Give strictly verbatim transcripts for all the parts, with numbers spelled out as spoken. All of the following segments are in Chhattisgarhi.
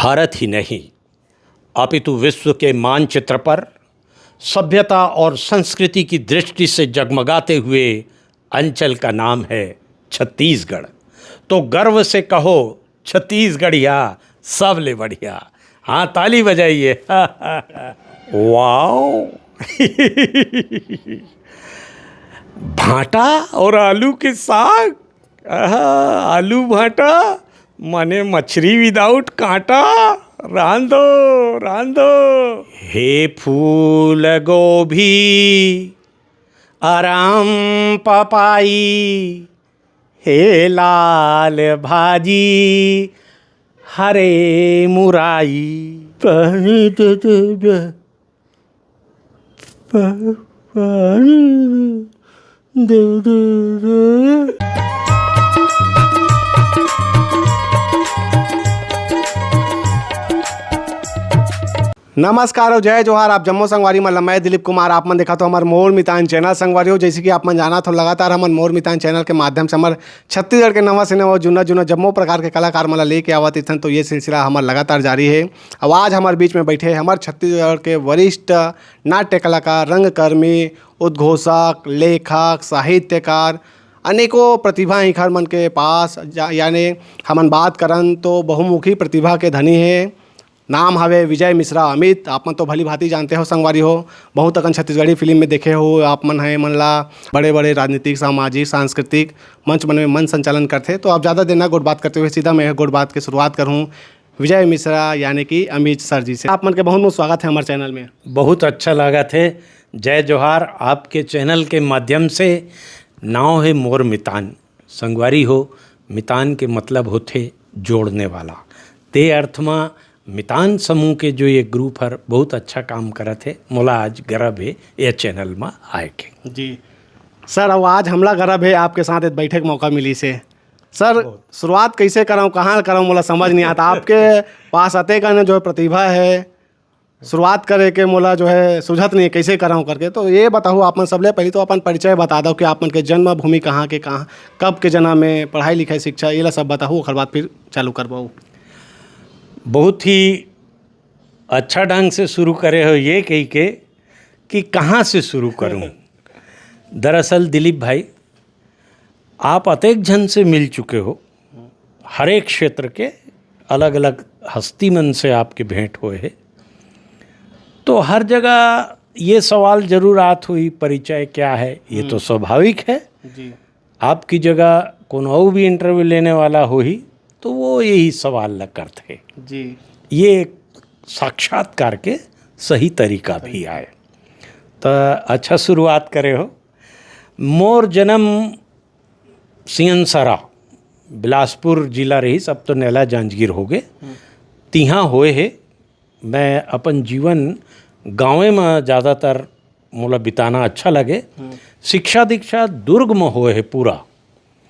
अरथ ही नहीं, अपितु विश्व के मानचित्र पर सभ्यता और संस्कृति की दृष्टि से जगमगाते हुए अंचल का नाम है छत्तीसगढ़। तो गर्व से कहो, छत्तीसगढ़िया सबले बढ़िया। हाँ, ताली बजाइए। वाओ। भाटा और आलू के साग। आहा, आलू भाटा माने मछरी विदाउट कांटा। रांधो, रांधो। हे फूल गोभी, आराम पपाई, हे लाल भाजी, हरे मुराई। पानी दे दे दे। पा-, पानी दे दे दे। नमस्कार और जय जोहार। आप जम्मो संगवारी मन ल मैं दिलीप कुमार, आप मन देखत हो हमर मोर मितान चैनल। संगवारी हो, जैसे कि आप मन जानत हो, लगातार हमन मोर मितान चैनल के माध्यम से हमर छत्तीसगढ़ के नवा से नवा, जुन्ना जुन्ना जम्मो प्रकार के कलाकार मन ल लेके आवत इथन। तो ये सिलसिला हमर लगातार जारी है। अब आज हमर बीच में बैठे हमर छत्तीसगढ़ के वरिष्ठ नाट्य कलाकार, रंगकर्मी, उद्घोषक, लेखक, साहित्यकार, अनेकों प्रतिभा इंखर मन के पास जा-, यानी हमन बात करन तो बहुमुखी प्रतिभा के धनी है। नाम हवे विजय मिश्रा अमित। आप मन तो भली भांति जानते हो संगवारी हो, बहुत अकन छत्तीसगढ़ी फिल्म में देखे हो आप मन, है मन ला बड़े बड़े राजनीतिक, सामाजिक, सांस्कृतिक मंच मन में मन संचालन करथे। तो आप ज़्यादा देर ना गोठ बात करते हुए सीधा मैं गोठ बात के शुरुआत करहूँ विजय मिश्रा यानी कि अमित सर जी से। आप मन के बहुत बहुत स्वागत है हमारे चैनल में। बहुत अच्छा लागत है। जय जोहार। आपके चैनल के माध्यम से नाव है मोर मितान। संगवारी हो, मितान के मतलब होथे जोड़ने वाला। ते अर्थ म मितान समूह के जो ये ग्रुप हर बहुत अच्छा काम करत हे, मोला आज गर्व हे ये चैनल म आए के। जी सर, अब आज हमला गर्व हे आपके साथ एक बैठे के मौका मिली से। सर, शुरुआत कैसे करऊँ, कहाँ करऊँ, मोला समझ नहीं आता। आपके पास अतेकन जो है प्रतिभा है, शुरुआत करे के मोला जो है सुझत नहीं है कैसे करऊँ करके। तो ये बताओ, आप मन सबले पहले तो अपन परिचय बता दो कि आप मन के जन्मभूमि कहाँ के, कहाँ, कब के जन्म में, पढ़ाई लिखाई, शिक्षा, ये ला सब बताओ, ओकर बाद फिर चालू करबो। बहुत ही अच्छा ढंग से शुरू करे हो ये कही के कि कहाँ से शुरू करूँ। दरअसल दिलीप भाई, आप अतेक झन से मिल चुके हो, हर एक क्षेत्र के अलग-अलग हस्ती मन से आपके भेंट होए हे, तो हर जगह ये सवाल जरूर आत होही, परिचय क्या है? ये तो हम्म। स्वाभाविक है। जी। आपकी जगह कोनो अउ भी इंटरव्यू लेने वाला होही, तो वो यही सवाल ल करथे। जी। ये एक साक्षात्कार के सही तरीका भी आए। त अच्छा शुरुआत करे हो। मोर जन्म सियनसरा, बिलासपुर जिला रहिस, अब तो नैला जांजगीर हो गे, हम्म। तिहाँ होए हे। मैं अपन जीवन गाँवे म ज़्यादातर मोला बिताना अच्छा लगे। हम्म। शिक्षा दीक्षा दुर्ग म होए हे पूरा,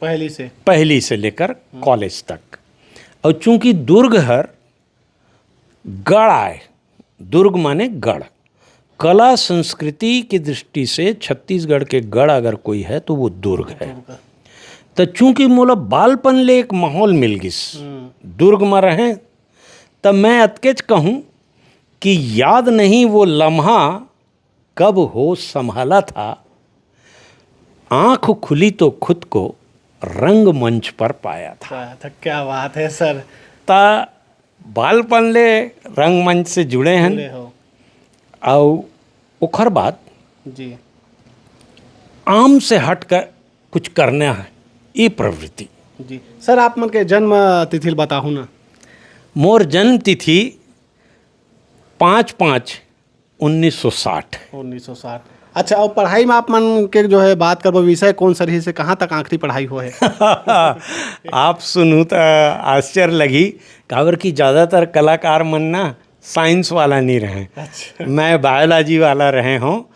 पहली से? पहली से लेकर हम्म। कॉलेज तक। और चूंकि दुर्ग हर गढ़ आए, दुर्ग माने गढ़, कला संस्कृति की दृष्टि से छत्तीसगढ़ के गढ़ अगर कोई है तो वो दुर्ग है। दुर्ग। तो चूंकि मोला बालपन ले एक माहौल मिल गिस, हम्म। दुर्ग में रहें, तब मैं अतकेच कहूँ कि याद नहीं वो लम्हा कब होश संभाला था, आंख खुली तो खुद को रंगमंच पर पाया था। वाह, तो क्या बात है सर। ता बालपन ले रंगमंच से जुड़े हन। जुड़े हो। अउ ओखर बाद जी। आम से हट कर कुछ करना है, ये प्रवृत्ति। जी सर, आप मन के जन्म तिथि ल बताहू ना। मोर जन्म तिथि पाँच पाँच उन्नीस सौ साठ। उन्नीस सौ साठ। अच्छा, और पढ़ाई में आप मन के जो है बात करबो, विषय कौन सा रही से कहाँ तक आखिरी पढ़ाई हो है? आप सुनू त आश्चर्य लगी, काबर कि ज़्यादातर कलाकार मन ना साइंस वाला नहीं रहे। अच्छा। मैं बायोलॉजी वाला रहे हूँ,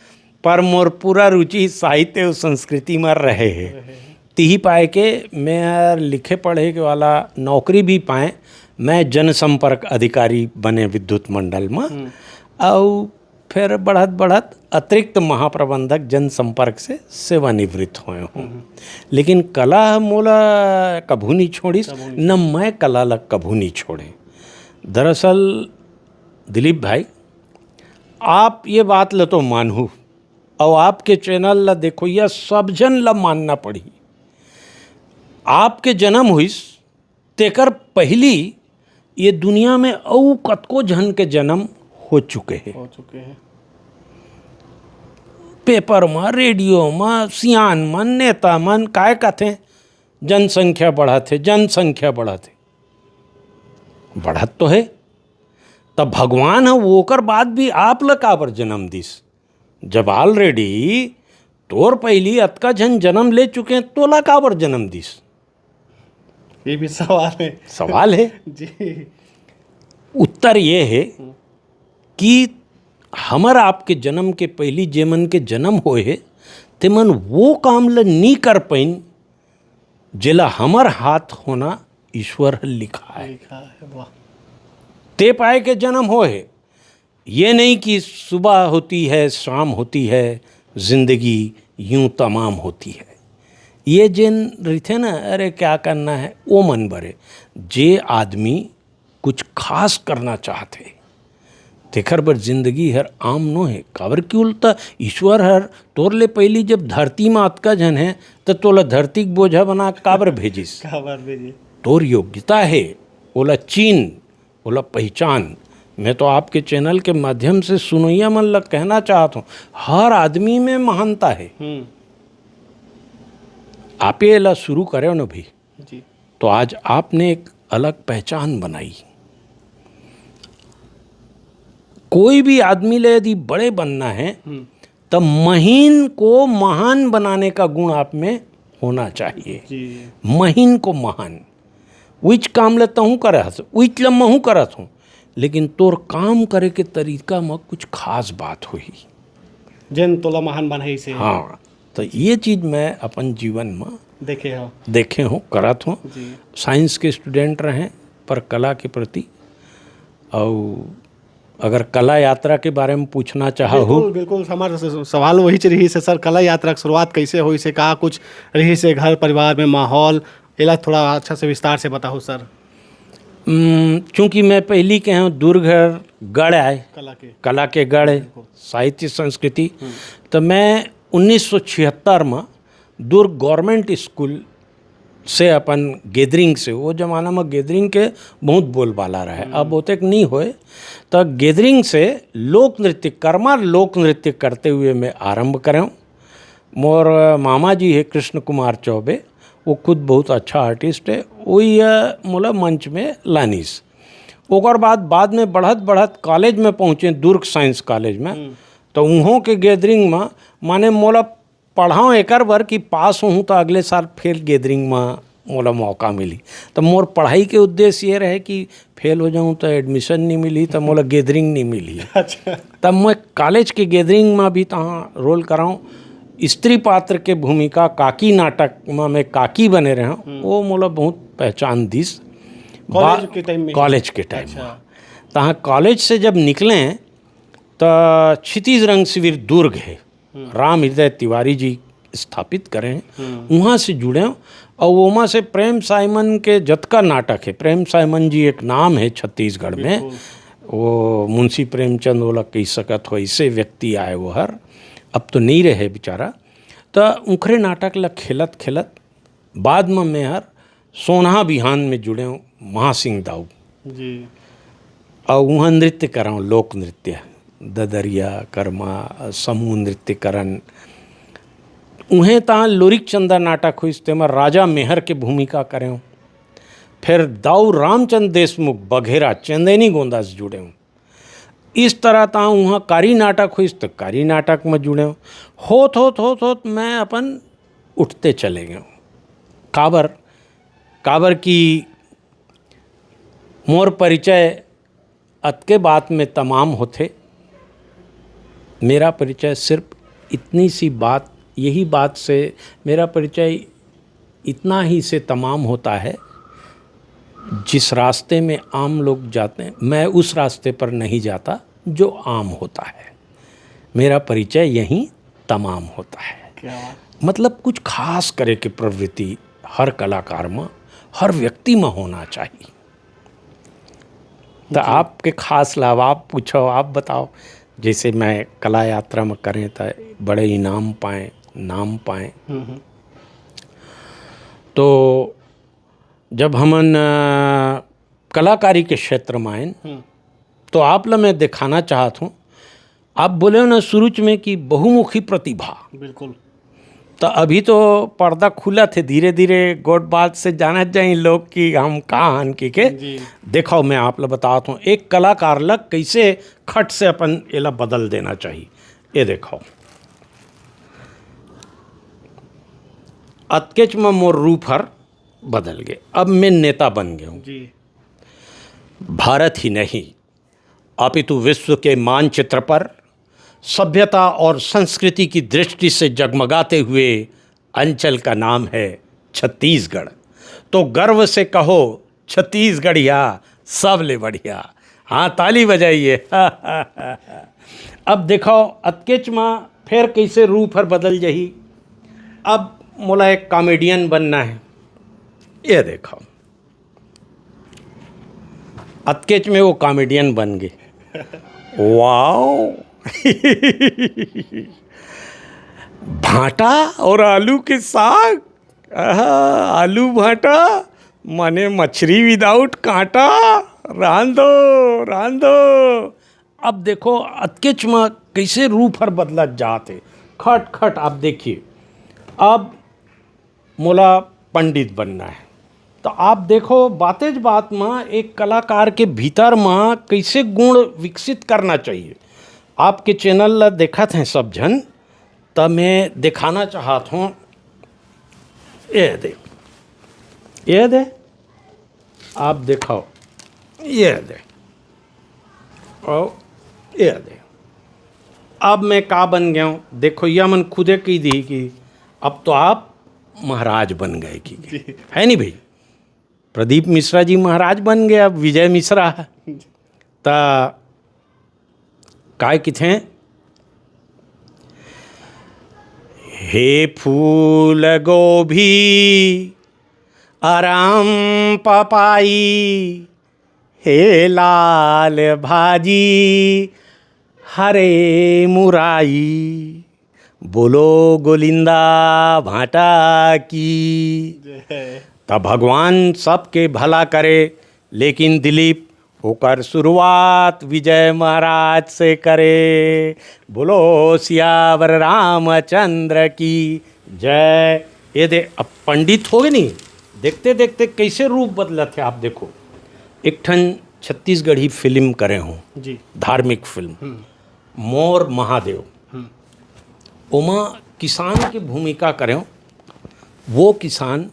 पर मोर पूरा रुचि साहित्य और संस्कृति में रहे है। रहे हैं। तिही पाए के मैं लिखे पढ़े के वाला नौकरी भी पाए। मैं जनसंपर्क अधिकारी बने विद्युत मंडल में। हम्म। अउ फिर बढ़त बढ़त अतिरिक्त महाप्रबंधक जनसंपर्क से सेवानिवृत्त होए हूँ। हम्म। लेकिन कला मोला कभू नहीं छोड़िस, कभू नहीं न मैं कला ला कभू नहीं छोड़े। दरअसल दिलीप भाई, आप ये बात ल तो मानहू, अउ आपके चैनल ल देखो, यह सब झन ल मानना पड़ही। आपके जन्म होइस, तेकर पहिली ये दुनिया में अउ कतको झन के जन्म हो चुके हे। हो चुके हे। पेपर म, रेडियो म, सियान मन, नेता मन काय कथे, जनसंख्या बढ़त हे, जनसंख्या बढ़त हे। बढ़त तो हे, तब भगवान ह ओकर बाद भी आप ल काबर जन्म दिस? जब already तोर पहिली अतका झन जन्म ले चुके हैं, तोला काबर जन्म दिस? ये भी सवाल है। सवाल है। जी। उत्तर ये है कि हमर आपके जन्म के पहिली जे मन के जन्म होए हे, ते मन वो काम ल नी कर पाइन, जेला हमर हाथ होना ईश्वर ह लिखा है। लिखा है, वाह। ते पाए के जन्म होए हे। ये नहीं कि सुबह होती है, शाम होती है, जिंदगी यूं तमाम होती है। ये जेन रहिथे ना, अरे क्या करना है, वो मन बरे। जे आदमी कुछ खास करना चाहथे, तेखर बर जिंदगी हर आम नो हे। काबर कि उल्टा ईश्वर हर तोर ले पहिली जब धरती म अतका झन हे, त तोला धरती के बोझा बना के काबर भेजिस? काबर भेजिस? तोर योग्यता हे, ओला चीन, ओला पहिचान। मैं तो आपके चैनल के माध्यम से सुनइया मन ला कहना चाहत हूँ, हर आदमी में महानता हे। हम्म। आप ये ला शुरू करे हो ना भाई, जी। तो आज आपने एक अलग पहचान बनाई। कोई भी आदमी ले यदि बड़े बनना है, हम्म। तो महीन को महान बनाने का गुण आप में होना चाहिए। जी। महीन को महान। उइच काम ल तहूँ करत हस, उइच ल महूँ करत हूँ, लेकिन तोर काम करे के तरीका म कुछ खास बात होही। जेन तोला महान बनाइस हे। हाँ, तो ये चीज मैं अपन जीवन म देखे हव। देखे हूँ, करत हूँ। जी। साइंस के स्टूडेंट रहे, पर कला के प्रति, अउ अगर कला यात्रा के बारे में पूछना चाहहू। बिल्कुल, बिल्कुल, हमार स-, सवाल वही च रहिस हे सर, कला यात्रा के शुरुआत कैसे होइस हे, का कुछ रहिस हे घर परिवार में माहौल, एला थोड़ा अच्छा से विस्तार से बताहू सर। उम, चूंकि मैं पहिली के हूँ, दुर्ग हर गढ़ आय, कला के। कला के गढ़ हे, बिल्कुल। साहित्य संस्कृति, हम्म। तो मैं उन्नीस सौ छिहत्तर में दुर्ग गवर्नमेंट स्कूल से अपन गैदरिंग से, वो जमाना में गैदरिंग के बहुत बोलबाला रहे, हम्म। अब ओतेक नहीं होए, तो गैदरिंग से लोक नृत्य, कर्मा लोक नृत्य करते हुए मैं आरंभ करें। मोर मामा जी हे कृष्ण कुमार चौबे, वो खुद बहुत अच्छा आर्टिस्ट हे, वही, अ, मोला मंच में लानिस। ओकर बाद, बाद में बढ़त बढ़त कॉलेज में पहुँचे, दुर्ग साइंस कॉलेज में, हम्म। तो उहों के गैदरिंग में, माने मोला पढ़ाओ एकर बर कि पास होहूँ त अगले साल फेर गैदरिंग म मोला मौका मिली। त मोर पढ़ाई के उद्देश्य ये रहे कि फेल हो जाऊँ त एडमिशन नहीं मिली, त मोला गैदरिंग नहीं मिली। अच्छा। तब मैं कॉलेज के गैदरिंग म भी तहाँ रोल कराऊँ, स्त्री पात्र के भूमिका काकी नाटक म मैं काकी बने रहूँ, हम्म। वो मोला बहुत पहचान दिस। कॉलेज बा-, के टाइम में? कॉलेज के टाइम अच्छा। में। तहाँ कॉलेज से जब निकलें त क्षितिज रंग शिविर दुर्ग हे, हम्म। राम हृदय तिवारी जी स्थापित करे हे, हम्म। उहाँ से जुड़े हों। अउ ओमा से प्रेम साइमन के जतका नाटक हे, प्रेम साइमन जी एक नाम हे छत्तीसगढ़ में, बिल्कुल। वो मुंशी प्रेमचंद ओला कह सकत हो, ऐसे व्यक्ति आय वो हर, अब तो नहीं रहे बेचारा। त उंखरे नाटक ला खेलत खेलत बाद म मैं हर सोनहा बिहान में जुड़े हों महासिंह दाऊ। जी। अउ उहाँ नृत्य करंव, लोक नृत्य, ददरिया, करमा, समूह नृत्य करन। उहें तहाँ लोरिक चंदा नाटक होइस, तेमा राजा मेहर के भूमिका करेंव। फेर दाऊ रामचंद देशमुख बघेरा चंदैनी गोंदा से जुड़ेंव। इस तरह तहाँ उहाँ कारी नाटक होइस, त कारी नाटक म जुड़ेंव। होत, होत, होत, होत मैं अपन उठते चले गेंव। काबर? काबर कि मोर परिचय अतके बात में तमाम होथे। मेरा परिचय सिर्फ इतनी सी बात, यही बात से मेरा परिचय इतना ही से तमाम होता है। जिस रास्ते में आम लोग जाते हैं, मैं उस रास्ते पर नहीं जाता जो आम होता है। मेरा परिचय यहीं तमाम होता है। क्या बात। मतलब, कुछ खास करे के प्रवृत्ति हर कलाकार म, हर व्यक्ति म होना चाहिए। त आपके खास ला, आप पूछो, आप बताओ। जैसे मैं कला यात्रा में करें त बड़े इनाम पाए, नाम पाए। तो जब हमन अ, कलाकारी के क्षेत्र में आएन, तो आप ला मैं दिखाना चाहत हूँ। आप बोले हो ना शुरूच में कि बहुमुखी प्रतिभा। बिल्कुल। तो अभी तो पर्दा खुलत हे, धीरे धीरे गोठ बात से जानत जाही लोग कि हम का हन कि के। जी। देखो, मैं आप ला बतात हूँ, एक कलाकार ला कैसे खट से अपन एला बदल देना चाहिए। ये देखो, अतकेच में मोर रूप हर बदल गए। अब मैं नेता बन गया हूँ। जी। भारत ही नहीं, अपितु विश्व के मानचित्र पर सभ्यता और संस्कृति की दृष्टि से जगमगाते हुए अंचल का नाम है छत्तीसगढ़। तो गर्व से कहो, छत्तीसगढ़िया, सबले बढ़िया। हाँ, ताली बजाइए। अब देखो, अतकेच मा फेर कैसे रूप हर बदल जाही। अब मोला एक कॉमेडियन बनना है। ये देखो, अतकेच में वो कॉमेडियन बन गए। वाओ। भाटा और आलू के साग। आहा, आलू भाटा, माने मछरी without कांटा। रांधो, रांधो। अब देखो, अतकेच में कैसे रूप हर बदलत जात हे। खट खट, आप देखिए, अब मोला पंडित बनना है। तो आप देखो, बातेच बात में एक कलाकार के भीतर में कैसे गुण विकसित करना चाहिए। आपके चैनल ला देखत हैं सब झन, त मैं दिखाना चाहत हूँ। ये दे, ये दे, आप दिखाओ, ये दे, और ये दे। अब मैं का बन गया हूँ, देखो, यह मन खुदे कह दी कि अब तो आप महाराज बन गए कि, है नहीं भाई? प्रदीप मिश्रा जी महाराज बन गए, अब विजय मिश्रा है। त काय किथे, हे फूल गोभी अरम पपाई, हे लाल भाजी हरे मुराई, बोलो गोलिंदा भाटा की। त भगवान सबके भला करे, लेकिन दिलीप, ओकर शुरुआत विजय महाराज से करे। बोलो सियावर रामचंद्र की जय। ये दे, अब पंडित हो गए नहीं, देखते देखते कैसे रूप बदलत है। आप देखो, एक ठन छत्तीसगढ़ी फिल्म करे हो, जी। धार्मिक फिल्म मोर महादेव, ओमा किसान की भूमिका करे हो। वो किसान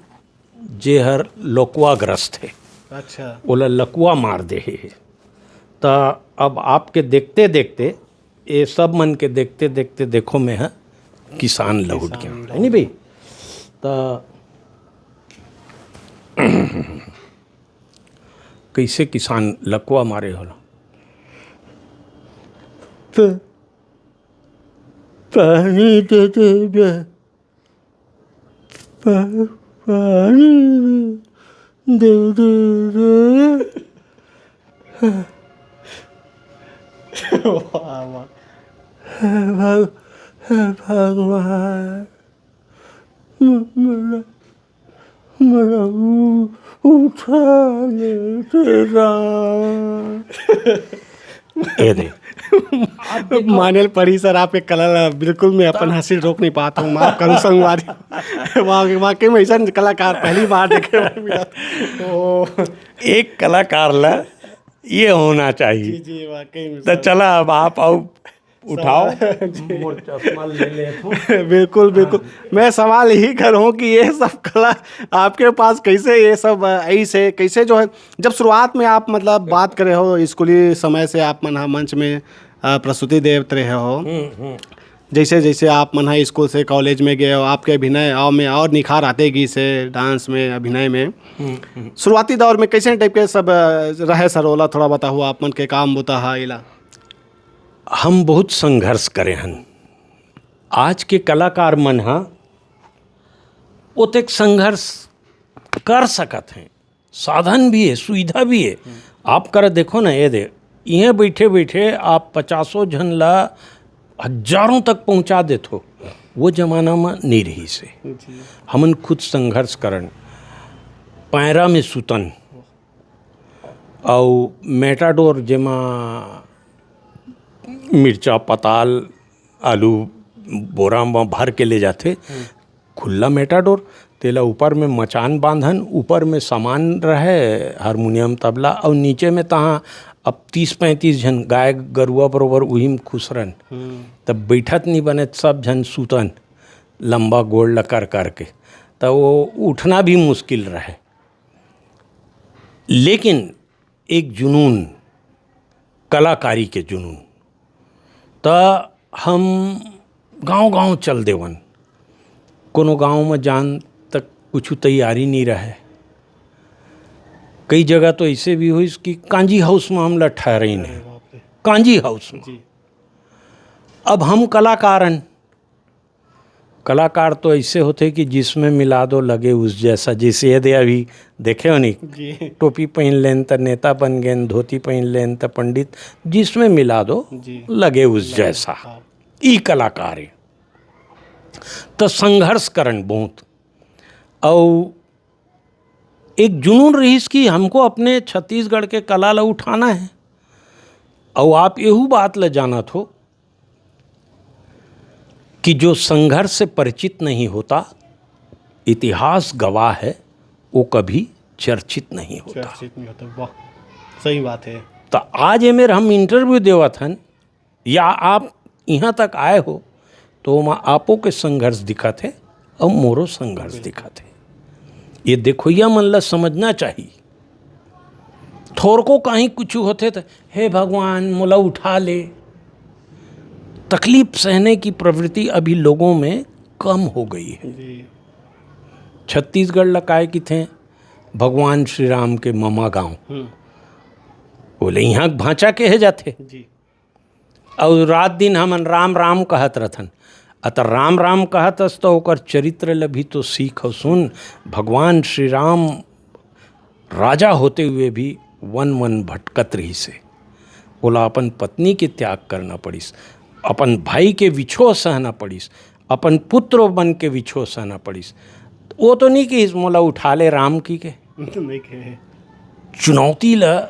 जेहर लकवाग्रस्त हे, अच्छा। ओला लकवा मार दे हे। त अब आपके देखते देखते, ये सब मन के देखते देखते देखो, मैं ह किसान लहुट गया, है नहीं भाई? त कैसे किसान लकवा मारे होला? प-, पानी दे दे बे। पा-, पानी दे दे बे। वाह, वाह। हे भग-, हे भगवान, म-, मोला, मोला उ-, उठा ले तेरा। ये दे। मानेल पड़ी सर, आपके कला ला बिल्कुल मैं अपन हंसी रोक नहीं पाता हूँ, माफ करूँ संगवारी। वाकई, वाकई में ऐसा कलाकार पहली बार देखे मिला। तो एक कलाकार ला ये होना चाहिए। जी, वाकई में तो सर। चला, अब आप आओ, उठाओ। जी। मोर चश्मा ले ले तू। बिल्कुल, बिल्कुल। मैं सवाल यही करूँ कि ये सब कला आपके पास कैसे, ये सब, अ, ऐसे कैसे जो है, जब शुरुआत में आप, मतलब, बात करे हो, स्कूली समय से आप मन ह मंच में, अ, प्रस्तुति देत रहे हो, जैसे जैसे आप मन ह स्कूल से कॉलेज में गए हो, आपके अभिनय और में और निखार आते गिस हे, डांस में, अभिनय में। शुरुआती दौर में कैसे टाइप के सब, अ, रहे सर, ओला थोड़ा बताओ, आप मन के काम बुता हा इला। हम बहुत संघर्ष करे हन। आज के कलाकार मन ह ओतेक संघर्ष कर सकत हैं, साधन भी है, सुविधा भी है। आप करा देखो ना, ये दे, इहें बइठे-बइठे आप पचासों झन ला हजारों तक पहुँचा देथो, वो जमाना म नइ रहिस हे। जी। हमन खुद संघर्ष करन, पैरा में सुतन, अउ मेटाडोर, जेमा मिर्चा, पताल, आलू बोरा म भर के ले जाथे, हम्म। खुल्ला मेटाडोर, तेला ऊपर में मचान बांधन, ऊपर में सामान रहे, हारमोनियम, तबला, अउ नीचे में तहाँ अब तीस पैंतीस झन गाय गरुआ बरोबर उही में खुसरन। हम्म। तब बइठत नइ बने, सब झन सुतन, लंबा गोड़ ल कर करके, त वो उठना भी मुश्किल रहे। लेकिन एक जुनून, कलाकारी के जुनून, त हम गांव-गांव चल देवन। कोनो गांव म जान तक कुछु तैयारी नइ रहे। कई जगह तो अइसे भी होइस कि कांजी हाउस म हमला ठहरइन हे। अरे बाप रे। कांजी हाउस म। जी। अब हम कलाकार हन, कलाकार तो अइसे होथे कि जिसमें मिला दो लगे उस जैसा, जइसे ये दे अभी देखे हो नी, जी। टोपी पहिन लेन त नेता बन गेन, धोती पहिन लेन त पंडित, जिसमें मिला दो जी। लगे उस लगे, जैसा। हाँ। ई कलाकार हे। त संघर्ष करन बहुत, अउ एक जुनून रहिस कि हमको अपने छत्तीसगढ़ के कला ला उठाना है। अउ आप एहू बात ला जानत हो कि जो संघर्ष से परिचित नहीं होता, इतिहास गवाह है, वो कभी चर्चित नहीं होता। चर्चित नहीं होता, वाह, सही बात है। त आज ये मेर हम इंटरव्यू देवत हन, या आप इहाँ तक आए हो, तो ओमा आपो के संघर्ष दिखत हे अउ मोरो संघर्ष बिल्कुल। दिखत हे। ये देखोइया मन ला समझना चाही। थोरको काहीं कुछु होथे त, "हे भगवान, मोला उठा ले।" तकलीफ सहने की प्रवृत्ति अभी लोगों में कम हो गई है। जी। छत्तीसगढ़ ला काय किथे, भगवान श्री राम के ममा गाँव। हम्म। बोले, "इहाँ भांचा केहे जाथे।" जी। अउ रात दिन हमन राम राम कहत रथन। अत राम राम कहत हस त ओकर चरित्र ल भी तो सीख अउ सुन। भगवान श्री राम राजा होते हुए भी वन वन भटकत रहिस हे। ओला अपन पत्नी के त्याग करना पड़िस, अपन भाई के विछोह सहना पड़िस, अपन पुत्र मन के विछोह सहना पड़िस। वो तो नहीं किहिस, "मोला उठा ले राम" कहिके। नहीं कहे। चुनौती ल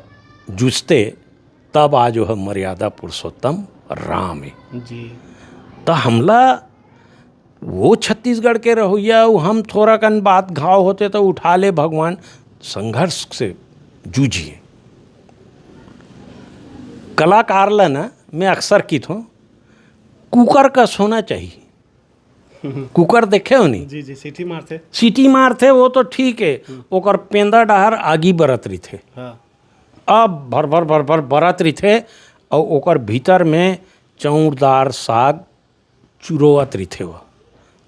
जूझते तब आज वो मर्यादा पुरुषोत्तम राम हे। जी। त हमला वो छत्तीसगढ़ के रहोइया, वो हम थोरा कन बात घाव होथे त उठा ले भगवान, संघर्ष से जूझिए। कलाकार ला ना, मैं अक्सर किथों, कुकर कस होना चाहिए। कुकर देखे हो नी? जी, जी, सीटी मारथे। सीटी मारथे, वो तो ठीक हे, हम्म। ओकर पेंदा डहर आगी बरत रहिथे। हाँ। अब भर भर भर भर बरत रहिथे, अउ ओकर भीतर में चाउर, दार, साग चुरोवत रहिथे। वो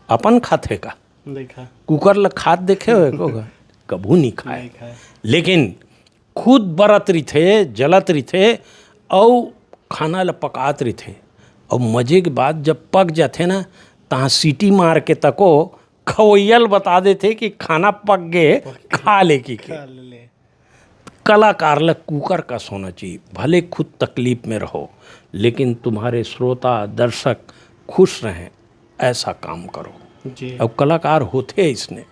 अपन खाथे का? देखा। कुकर ल खात देखे हो एको? कभू नहीं खाए। नहीं खाए। लेकिन खुद बरत रहिथे, जलत रहिथे, अउ खाना ल पकात रहिथे। अउ मजे के बात, जब पक जाथे ना, तहाँ सीटी मार के तको खवैया ल बता देथे कि खाना पक गे, खा ले कहिके। खा ले। कलाकार ल कुकर कस होना चाहिए। भले खुद तकलीफ में रहो, लेकिन तुम्हारे श्रोता, दर्शक खुश रहें, ऐसा काम करो। जी। अब कलाकार होथे अइसने,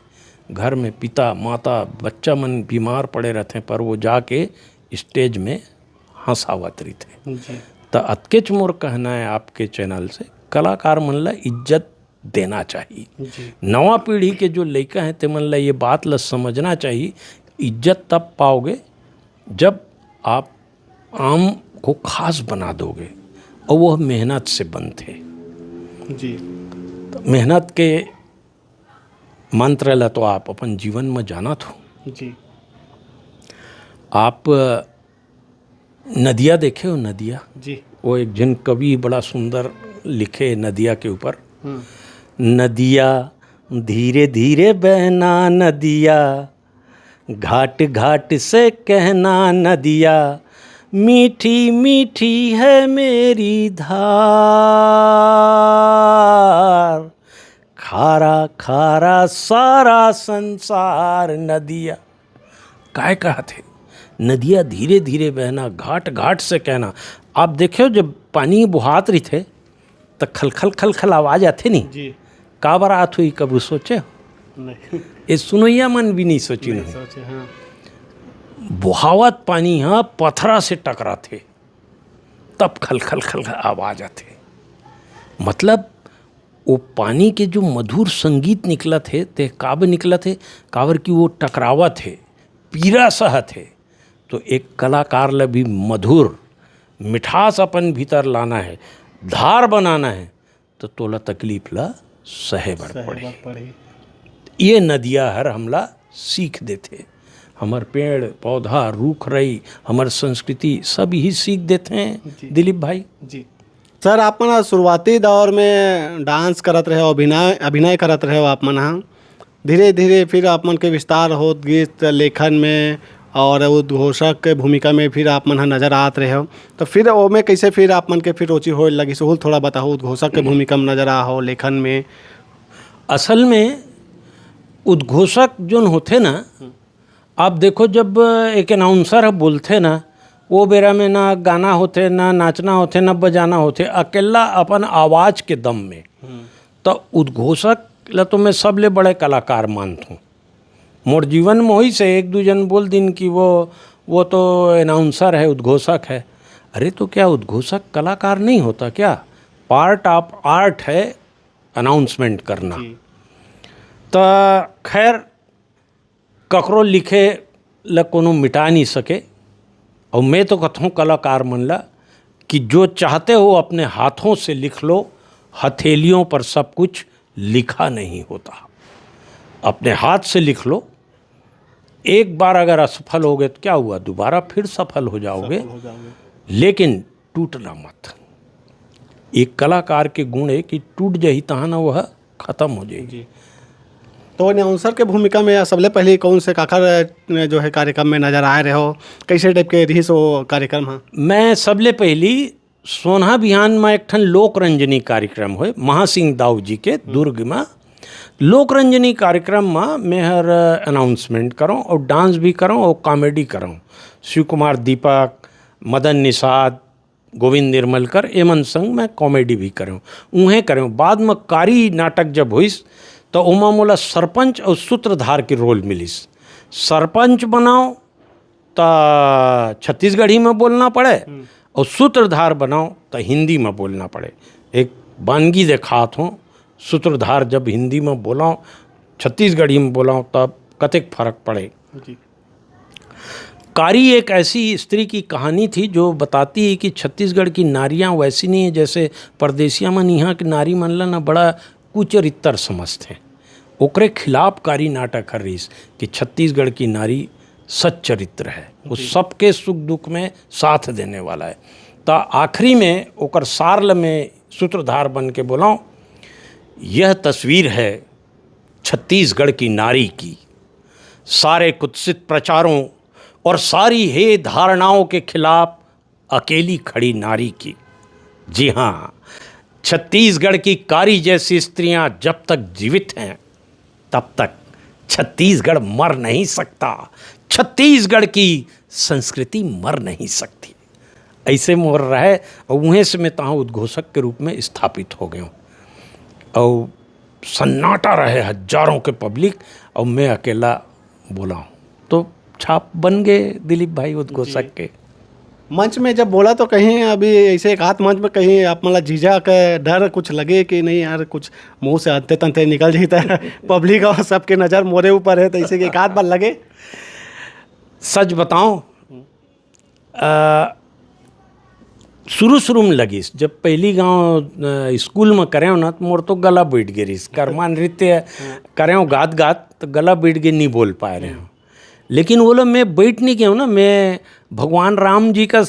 घर में पिता, माता, बच्चा मन बीमार पड़े रहते हैं, पर वो जाके स्टेज में हंसावत रहिथे। जी। त अतकेच मोर कहना है आपके चैनल से, कलाकार मन ला इज्जत देना चाहिए। जी। नवा पीढ़ी के जो लइका हैं, ते मन ला ये बात ला समझना चाहिए, इज्जत तब पाओगे जब आप आम को खास बना दोगे, और वह मेहनत से बनथे। जी। त मेहनत के मंत्र ला तो आप अपन जीवन में जानत हो। जी। आप नदिया देखे हो, नदिया? जी। वो एक झन कवि बड़ा सुंदर लिखे नदिया के ऊपर। हम्म। "नदिया धीरे धीरे बहना नदिया, घाट घाट से कहना नदिया, मीठी मीठी है मेरी धार, खारा खारा सारा संसार नदिया।" काय कहत हे? नदिया धीरे धीरे बहना, घाट घाट से कहना। आप देखियो, जब पानी बोहात रहिथे त खलखल खलखल आवाज आथे नी। जी। काबर आत होही, कभू सोचे हो? नहीं। ये सुनोइया मन भी नहीं सोचिन होही। हाँ। बोहावत पानी ह पथरा से टकराथे, तब खलखल खलखल आवाज आथे। मतलब, वो पानी के जो मधुर संगीत निकलत हे, ते काबर निकलत हे? काबर कि वो टकरावत हे, पीरा सहत हे। तो एक कलाकार ल भी मधुर मिठास अपन भीतर लाना हे, धार बनाना हे, तो तोला तकलीफ ल सहे बर सहे पड़ही। बर पड़ही। ये नदिया हर हमला सीख देथे। हमर पेड़, पौधा, रूख, रई, हमर संस्कृति सब ही सीख देथे, जी। दिलीप भाई। जी। सर, आप मन ह शुरुआती दौर में डांस करत रहे हो, अभिनय, अभिनय करत रहे हो आप मन ह। धीरे-धीरे फिर आप मन के विस्तार होत गिस लेखन में और उद्घोषक के भूमिका में फिर आप मन ह नजर आत रहे हो। तो फिर ओमे कैसे फिर आप मन के फिर रुचि होए लगिस, ओहू ल थोड़ा बताओ, उद्घोषक के भूमिका में नजर आ हो लेखन में। असल में उद्घोषक जोन होथे ना, आप देखो, जब एक अनाउंसर ह बोलथे ना, वो बेरा में ना गाना होथे, ना नाचना होथे, ना बजाना होथे, अकेला अपन आवाज के दम में। हम्म। तो उद्घोषक ला तो मैं सबले बड़े कलाकार मानथूं। मोर जीवन में होइस हे, एक दू जन बोल दिन कि वो, वो तो अनाउंसर है, उद्घोषक है। अरे, तो क्या उद्घोषक कलाकार नहीं होता क्या? Part of art है announcement करना। जी। त खैर, ककरो लिखे ल कोनो मिटा नहीं सके। और मैं तो कथों कलाकार मन ल कि जो चाहते हो अपने हाथों से लिख लो, हथेलियों पर सब कुछ लिखा नहीं होता। अपने हाथ से लिख लो, एक बार अगर असफल हो गए तो क्या हुआ, दोबारा फिर सफल हो जाओगे। सफल हो जाओगे। लेकिन टूटना मत। एक कलाकार के गुण है कि टूट जाही तहाँ ना वह खत्म हो जाएगी। जी। तो अनाउंसर के भूमिका में सबले पहले कौन से काखर, अ, जो है कार्यक्रम में नजर आए रहे हो, कैसे टाइप के रहिस वो कार्यक्रम ह? मैं सबले पहली सोनहा बिहान में एक ठन लोक रंजनी कार्यक्रम होए महासिंह दाऊ जी के दुर्ग में। लोक रंजनी कार्यक्रम में मैं हर अनाउंसमेंट करूँ और डांस भी करूँ और कॉमेडी करूँ। शिव कुमार दीपक, मदन निषाद, गोविंद निर्मलकर, एमन संग मैं कॉमेडी भी करेंव, उहें करेंव। बाद में कारी नाटक जब होइस, तो ओमा मोला सरपंच और सूत्रधार के रोल मिलिस। सरपंच बनाओ, त छत्तीसगढ़ी में बोलना पड़े, हम्म। और सूत्रधार बनाओ, त हिंदी में बोलना पड़े। एक बानगी देखात हों, सूत्रधार जब हिंदी में बोलाओ, छत्तीसगढ़ी में बोलाओ, तब कतेक फर्क पड़े। जी। कारी एक ऐसी स्त्री की कहानी थी जो बताती है कि छत्तीसगढ़ की नारियां वैसी नहीं है जैसे परदेसिया मन। यहाँ की नारी मन ला ना बड़ा कुचरित्तर समझते हैं। ओकरे खिलाफ कारी नाटक हर रहीस कि छत्तीसगढ़ की नारी सच्चरित्र है, वो जी। सबके सुख दुख में साथ देने वाला है। त आखिरी में ओकर सार ल मैं सूत्रधार बन के बोलाऊं, यह तस्वीर है छत्तीसगढ़ की नारी की, सारे कुत्सित प्रचारों और सारी हे धारणाओं के खिलाफ अकेली खड़ी नारी की। जी हाँ, छत्तीसगढ़ की कारी जैसी स्त्रियां जब तक जीवित हैं, तब तक छत्तीसगढ़ मर नहीं सकता, छत्तीसगढ़ की संस्कृति मर नहीं सकती। ऐसे मोर रहे, और उहें से मैं तहाँ उद्घोषक के रूप में स्थापित हो गया हूँ। और सन्नाटा रहे, हजारों के पब्लिक, और मैं अकेला बोला हूँ। तो छाप बन गए दिलीप भाई उद्घोषक जी। के। मंच में जब बोला तो कहीं अभी ऐसे एक आध मंच में कहीं आप मतलब झिझक, डर कुछ लगे कि नहीं यार, कुछ मुंह से अंते तंते निकल जाता है पब्लिक और सबके नज़र मोरे ऊपर है, तो ऐसे कि एक आध बार लगे? सच बताऊं, अ, शुरू शुरू में लगिस, जब पहली गांव, अ, स्कूल में करेंव ना, तो मोर तो गला बैठ गे रहीस। कर्मा नृत्य करेंव गात गात, तो गला बैठ गे, नहीं बोल पाए रहे हूँ। लेकिन वो लोग, मैं बैठ नहीं गया हूँ ना, मैं भगवान राम जी का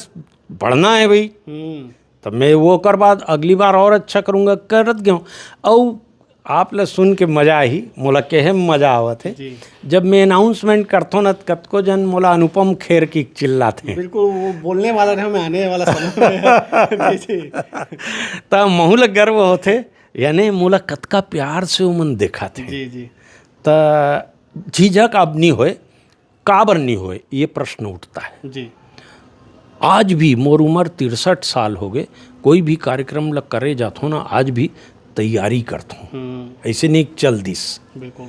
बढ़ना है भाई। हम्म। तब मैं वो कर बाद अगली बार और अच्छा करूँगा, करत गया हूँ। और आप ला सुन के मजा आही, मोला कहे में मजा आवत है। जी। जब मैं अनाउंसमेंट करथों ना, त कतको जन मोला अनुपम खेर की चिल्लात हैं। बिल्कुल, वो बोलने वाला रहे, मैं आने वाला समय में। जी, जी। त महू ला गर्व होथे, यानी मोला कतका प्यार से ओमन देखत हैं। जी, जी। त झिझक अब नहीं होए, काबर नहीं होए, ये प्रश्न उठता है। जी। आज भी मोर उम्र तिरसठ साल हो गए, कोई भी कार्यक्रम ल करे जाथों ना, आज भी तैयारी करथों। हम्म। ऐसे नहीं चल दिस। बिल्कुल।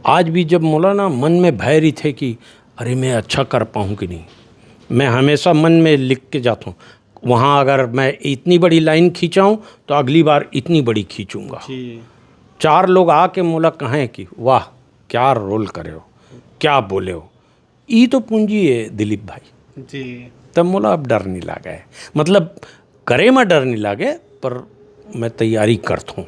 आज भी जब मोला ना मन में भय रहिथे कि अरे, मैं अच्छा कर पाऊँ कि नहीं, मैं हमेशा मन में लिख के जाथों, वहाँ अगर मैं इतनी बड़ी लाइन खींचाऊँ तो अगली बार इतनी बड़ी खींचूंगा। जी। चार लोग आके मोला कहें कि वाह, क्या रोल करे हो, क्या बोले हो, ई तो पूंजी है दिलीप भाई। जी। तब मोला अब डर नहीं लागे, मतलब करे में डर नहीं लागे, पर मैं तैयारी करथों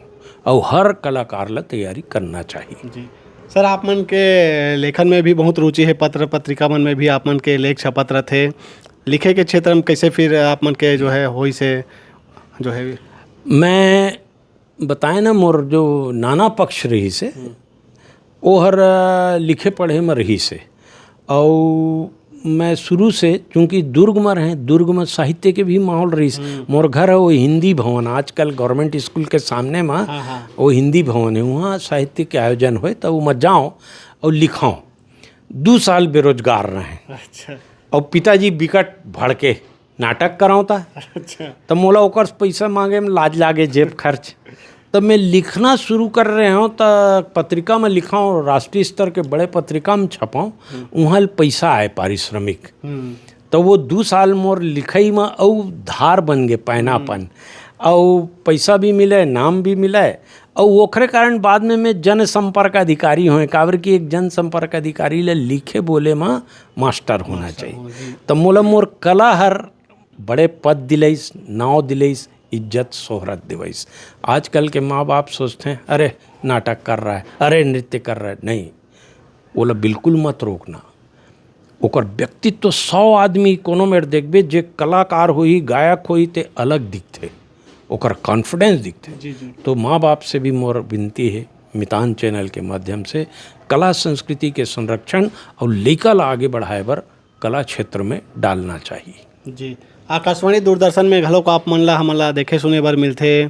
और हर कलाकार ला तैयारी करना चाहिए। जी सर, आप मन के लेखन में भी बहुत रुचि है, पत्र पत्रिका मन में भी आप मन के लेख छपत रहथे। लिखे के क्षेत्र में कैसे फिर आप मन के जो है होइस हे, जो है? मैं बताए ना, मोर जो नाना पक्ष रहिस हे, ओहर लिखे पढ़े में रहिस हे। अउ मैं शुरू से, चूंकि दुर्ग में रहे, दुर्ग में साहित्य के भी माहौल रहिस। मोर घर है वो हिंदी भवन, आजकल गवर्नमेंट स्कूल के सामने में हाँ, हाँ। वो हिंदी भवन है, वहाँ साहित्य के आयोजन होए तो वो मैं जाऊँ और लिखाऊँ। दू साल बेरोजगार रहे अच्छा। और पिताजी बिकट भड़के, नाटक करावता। अच्छा। तो मोला ओकर से पैसा मांगे में लाज लागे, जेब खर्च। तब मैं लिखना शुरू कर रहे हूँ तो पत्रिका में लिखा हूँ, राष्ट्रीय स्तर के बड़े पत्रिका में छपाऊँ, वहाँ ले पैसा आए पारिश्रमिक। हम्म। तो वो दू साल मोर लिखई में अउ धार बन गए, पैनापन, अउ पैसा भी मिले, नाम भी मिले। अउ ओखरे कारण बाद में मैं जनसंपर्क अधिकारी होए, काबर कि एक जनसंपर्क अधिकारी ले लिखे बोले में मास्टर होना चाहिए। हो, जी। तो मोला मोर कला हर बड़े पद दिलइस, नाव दिलइस, इज्जत शोहरत दिवइस। आजकल के माँ बाप सोचते हैं, अरे नाटक कर रहा है, अरे नृत्य कर रहा है, नहीं, ओला बिल्कुल मत रोकना। ओकर व्यक्तित्व सौ आदमी कोनो मेर देखबे, जे कलाकार होही, गायक होही, ते अलग दिखथे, ओकर कॉन्फिडेंस दिखथे। जी, जी। तो माँ बाप से भी मोर विनती है, मितान चैनल के माध्यम से कला संस्कृति के संरक्षण और लइका ला आगे बढ़ाए बर कला क्षेत्र में डालना चाहिए। जी। आकाशवाणी दूरदर्शन में घलोक आप मन ला, हमन ला देखे सुने बर मिलथे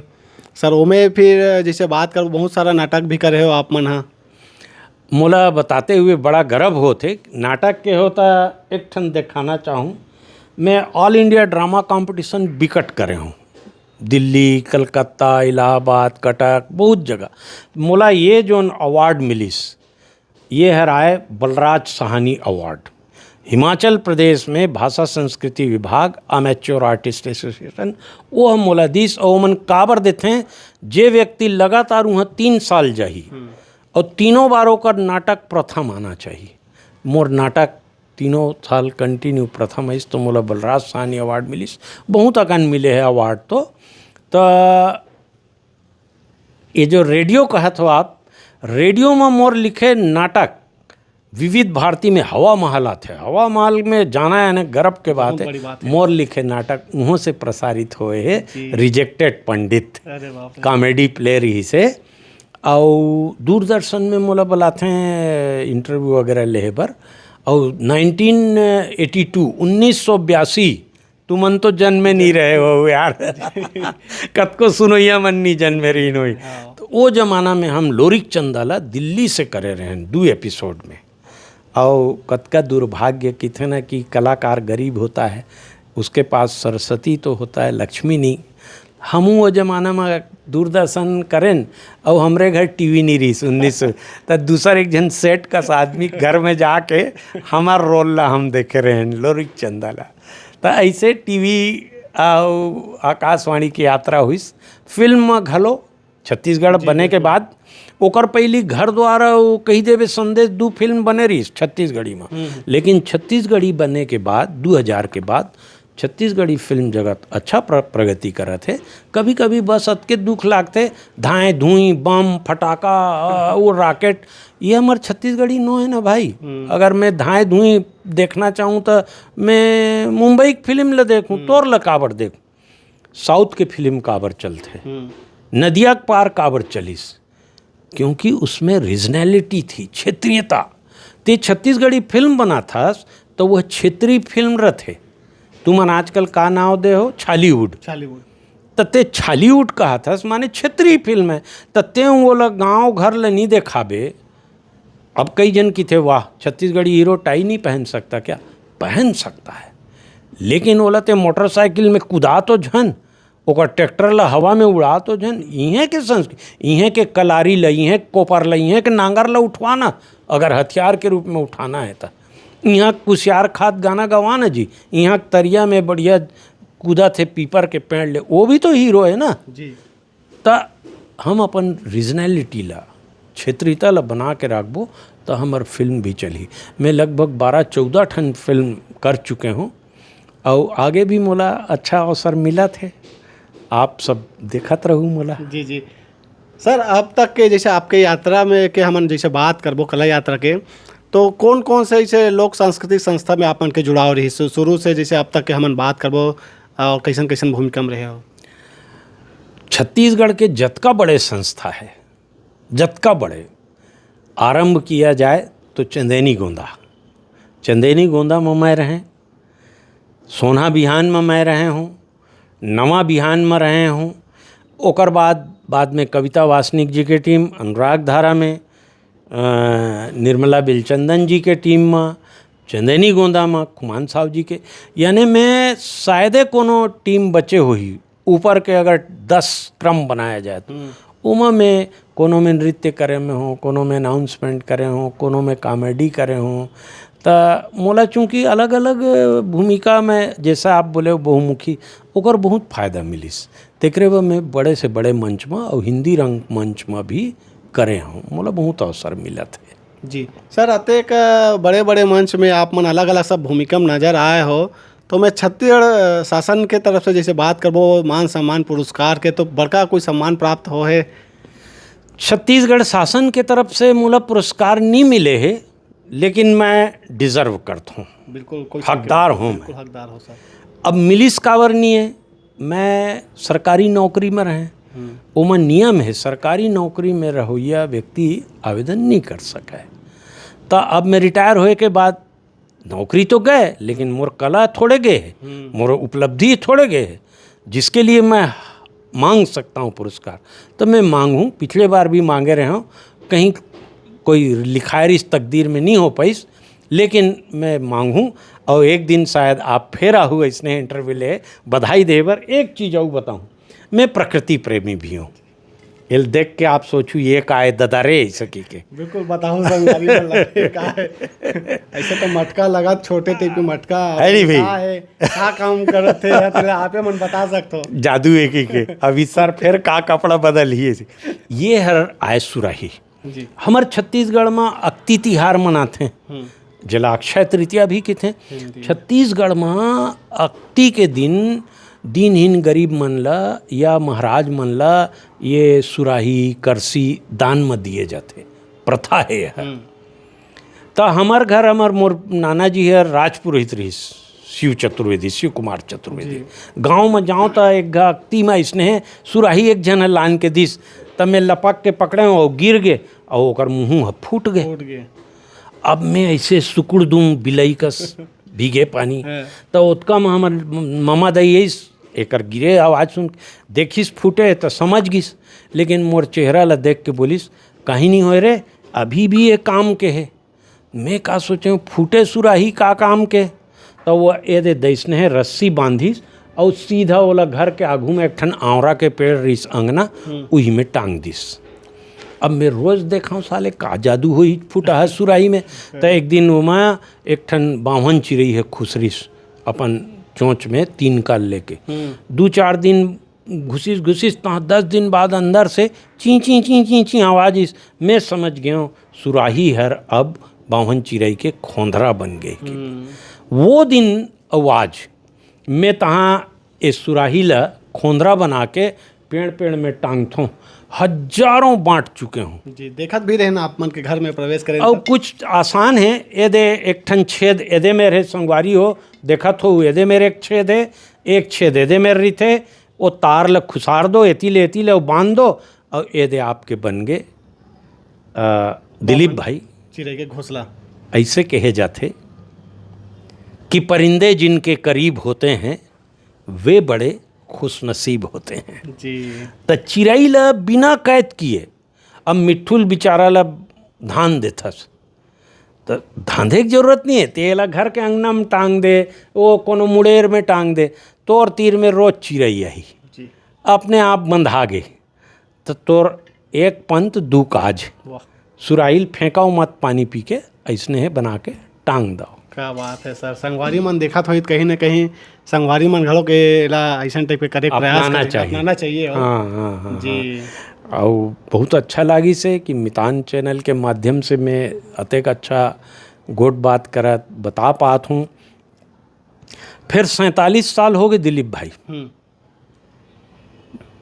सर। ओमे फिर जैसे बात करबो, बहुत सारा नाटक भी करे हो आप मन हा। मोला बताते हुए बड़ा गर्व होथे। नाटक के होता एक ठन दिखाना चाहूँ, मैं ऑल इंडिया ड्रामा कंपटीशन बिकट करे हूँ, दिल्ली, कलकत्ता, इलाहाबाद, कटक, बहुत जगह। मोला ये जोन अवार्ड मिलिस, ये हर आए बलराज साहनी अवार्ड। हिमाचल प्रदेश में भाषा संस्कृति विभाग, अमेच्योर आर्टिस्ट एसोसिएशन, वो मोला दिस। और ओमन काबर देथे, जे व्यक्ति लगातार वहाँ तीन साल जाही और तीनों बार ओकर नाटक प्रथम आना चाहिए। मोर नाटक तीनों साल कंटिन्यू प्रथम आइस, तो मोला बलराज साहनी अवार्ड मिलिस। बहुत अकन मिले हे अवार्ड तो। तो ये जो रेडियो कहत हो आप, रेडियो में मोर लिखे नाटक विविध भारती में हवा महल आथे। हवा महल में जाना है ना, गर्व के बात बहुत है। बड़ी बात है। मोर लिखे नाटक उहों से प्रसारित होए हे, जी। रिजेक्टेड पंडित, अरे बाप रे। कॉमेडी प्ले रहिस हे। अउ दूरदर्शन में मोला बुलाथे इंटरव्यू वगैरह लेहे बर। अउ नाइनटीन एटी टू, उन्नीस सौ बयासी, तुमन तो जन्मे नहीं रहे हो यार। कतको सुनोइया मन नहीं जन्मे रहिन होई। हाँ। तो वो जमाना में हम लोरिक चंदा ला दिल्ली से करे रहेन दू एपिसोड में। अउ कतका दुर्भाग्य किथे ना कि कलाकार गरीब होता है, उसके पास सरस्वती तो होता है, लक्ष्मी नहीं। हमू वो जमाना में दूरदर्शन करेन, अउ हमरे घर टीवी नहीं रहिस उन्नीस सौ, त दूसर एक झन सेठ कस आदमी घर में जाके हमार रोल ला हम देखे रहेन, लोरिक चंदा ला। त ऐसे टीवी अउ आकाशवाणी की यात्रा हुइस। फिल्म में घलो छत्तीसगढ़ बने के बाद, ओकर पहली घर द्वार अउ कही देवे संदेश, दू फिल्म बने रहिस छत्तीसगढ़ी में। लेकिन छत्तीसगढ़ी बने के बाद, दू हजार के बाद, छत्तीसगढ़ी फिल्म जगत अच्छा प्र-, प्रगति करत हे। कभी-कभी बस अतके दुख लागथे, धाए धुई, बम, फटाका, अ, वो रॉकेट, ये हमर छत्तीसगढ़ी नो है ना भाई। अगर मैं धाए धुई देखना चाहूँ तो मैं मुंबई के फिल्म ल देखूँ, तोर ल काबर देखूँ? साउथ के फिल्म काबर चलथे? नदिया के पार काबर चलिस? क्योंकि उसमें रीजनैलिटी थी, क्षेत्रीयता। ते छत्तीसगढ़ी फिल्म बनाथस तो वह क्षेत्रीय फिल्म रथे। तुमन आजकल का नाव दे हो? छॉलीवुड। छॉलीवुड। त ते छॉलीवुड कहत हस, माने क्षेत्रीय फिल्म है। त ते ओला गांव घर ले नहीं देखाबे, अब कई जन किथे, "वाह, छत्तीसगढ़ी हीरो टाई नहीं पहन सकता क्या?" पहन सकता है, लेकिन ओला ते मोटरसाइकिल में कुदा तो झन, ओकर ट्रैक्टर ला हवा में उड़ा तो झन। इहें के संस्कृति, इहें के कलारी ला, इहें के कोपर ला, इहें के नांगर ला उठवा ना, अगर हथियार के रूप में उठाना है त। इहाँ कुसियार खात गाना गवा ना जी, इहाँ तरिया में बढ़िया कूदत हे पीपर के पेड़ ले, वो भी तो हीरो है ना। जी। त हम अपन रीजनैलिटी ला, क्षेत्रीयता ला बना के राखबो, त हमर फिल्म भी चलही। मैं लगभग बारह चौदह ठन फिल्म कर चुके हूँ, अउ आगे भी मोला अच्छा अवसर मिलत हे। आप सब देखत रहू मोला। जी, जी। सर, अब तक के जैसे आपके यात्रा में के हमन जैसे बात करबो कला यात्रा के, तो कौन-कौन से ऐसे लोक सांस्कृतिक संस्था में आप मन के जुड़ाव रही? शु-, शुरू से जैसे अब तक के हमन बात करबो, और कैसन-कैसन भूमिका में रहे हो? छत्तीसगढ़ के जतका बड़े संस्था है, जतका बड़े, आरंभ किया जाए तो चंदैनी गोंदा, चंदैनी गोंदा में मैं रहें, सोना बिहान में मैं रहे हूँ, नवा बिहान में रहे हूँ, ओकर बाद, बाद में कविता वासनिक जी के टीम, अनुराग धारा में, अ, निर्मला बिलचंदन जी के टीम में, चंदैनी गोंदा में, खुमान साव जी के, यानी मैं शायदे कोनो टीम बचे होही, ऊपर के अगर दस क्रम बनाया जाए तो, हम्म। ओमा मैं कोनो में नृत्य करे में हो, कोनो में अनाउंसमेंट करे हो, कोनो में कॉमेडी करे हो, त मोला चूंकि अलग-अलग भूमिका में, जैसा आप बोले, बहुमुखी, ओकर बहुत फायदा मिलिस। तेकरे बर मैं बड़े से बड़े मंच म अउ हिंदी रंगमंच म भी करे हूँ, मोला बहुत अवसर मिलत हे। जी। सर, अतेक बड़े-बड़े मंच में आप मन अलग-अलग सब भूमिका में नजर आए हो, तो मैं छत्तीसगढ़ शासन के तरफ से जैसे बात करबो, मान सम्मान पुरस्कार के, तो बड़का कोई सम्मान प्राप्त हो है? छत्तीसगढ़ शासन के तरफ से मोला पुरस्कार नहीं मिले हे, लेकिन मैं डिजर्व करत हूँ। बिल्कुल, कोई शक हकदार नहीं। हूँ बिल्कुल मैं। हकदार हो सर। अब मिलिस काबर नहीं है, मैं सरकारी नौकरी में रहे, हम्म। ओमा नियम है, सरकारी नौकरी में रहोइया व्यक्ति आवेदन नहीं कर सके। तो अब मैं रिटायर होए के बाद नौकरी तो गए, लेकिन मोर कला थोड़े गए है, हम्म। मोर उपलब्धि थोड़े गए है, जिसके लिए मैं मांग सकता हूँ पुरस्कार, तो मैं मांगूँ। पिछले बार भी मांगे रहे हूँ, कहीं कोई लिखाए रहिस तकदीर में नहीं हो पाइस, लेकिन मैं मांगूँ। और एक दिन शायद आप फेर आहू इसने इंटरव्यू ले, बधाई दे बर। एक चीज़ और बताऊँ, मैं प्रकृति प्रेमी भी हूँ। एल देख के आप सोचू, "ये का है ददा रे?" ऐसा की के। बिल्कुल, बताऊँ संगवारी मन ला, ये का है? ऐसे तो मटका लगा, छोटे टाइप के मटका। अरे भाई। का है? का काम करत हे? या तेला आपे मन बता सकत हो। जादू है की के। अभी सर फिर का कपड़ा बदल ही है। ये हर आय सुराही। जी। हमर छत्तीसगढ़ म अक्ती तिहार मनाथे, हम्म। जेला अक्षय तृतीया भी कथे। हम्म, जी। छत्तीसगढ़ म अक्ती के दिन दीनहीन गरीब मन ल या महाराज मन ल ये सुराही, करसी दान म दिए जाथे, प्रथा हे यह। हम्म। त हमर घर, हमर मोर नाना जी हर राजपुरोहित रहिस, शिव चतुर्वेदी, शिव कुमार चतुर्वेदी। जी। गाँव म जाँव त एक घा अक्ती म अइसने हे, सुराही एक झन ह लान के दिस, त मैं लपक के पकड़े अउ गिर गे, अउ ओकर मुँह ह फूट गे। फूट गे। अब मैं ऐसे सुकुड़ दूँ बिलई कस भीगे पानी। हाँ। त ओतका म हमर ममा दाई अइस, एकर गिरे आवाज सुन, देखिस फूटे त समझ गिस, लेकिन मोर चेहरा ल देख के बोलिस, "कहीं नहीं होय रे, अभी भी ये काम के हे।" मैं का सोचे हूँ, फूटे सुराही का काम के? त वो एदे दइसने हे रस्सी बांधिस अउ सीधा ओला घर के आघू में एक ठन आंवरा के पेड़ रिस अंगना, हम्म। उही में टांग दिस। अब मैं रोज देखा हूँ, साले का जादू होई फूटा है सुराही में। त एक दिन ओमा एक ठन बावन चिरई हे खुसरिस अपन चोंच में तीन काल लेके। हम्म। दू चार दिन घुसिस, घुसिस, तहाँ दस दिन बाद अंदर से ची, ची, ची, ची, ची आवाज इस। मैं समझ गया हूँ, सुराही हर अब बावन चिरई के खोंधरा बन गए के। हम्म। वो दिन अउ आज मैं तहाँ ए सुराही ला खोंधरा बना के पेड़, पेड़ में टांगथों, हजारों बांट चुके हूँ। जी, देखत भी रहना आप मन के घर में प्रवेश करें अउ तब। कुछ आसान है, एदे एक ठन छेद एदे में रहे संगवारी हो, देखत हो एदे मेर एक छेद है, एक छेद एदे मेर रहिथे, ओ तार ल खुसार दो, एती ले, एती ले, अउ बांध दो, अउ एदे आपके बन गे, अ, दिलीप बावन भाई। चिरई के घोंसला। ऐसे कहे जाथे कि परिंदे जिनके करीब होते हैं, वे बड़े खुशनसीब होते हैं। जी। त चिरई ल बिना कैद किए, अब मिट्ठू ल बिचारा ल धान देथस, त धांधे के जरूरत नहीं है, तेला घर के अंगना में टांग दे, वो कोनो मुड़ेर में टांग दे, तोर तीर में रोज चिरई आही, जी। अपने आप बंधा गे। त तोर एक पंथ दू काज। वाह। सुराइल फेंकाओ मत पानी पी के, अइसने हे बना के टांग दो। क्या बात है सर, संगवारी मन देखत होही त कहीं ना कहीं संगवारी मन घलो के एला अइसन टाइप के करे के प्रयास अपनाना करे, चाहिए। अपनाना चाहिए। और हाँ, हाँ, हाँ, जी। हाँ। अउ बहुत अच्छा लागिस हे कि मितान चैनल के माध्यम से मैं अतेक अच्छा गोठ बात करत बता पात हूँ। फिर सैंतालीस साल हो गए दिलीप भाई हम्म।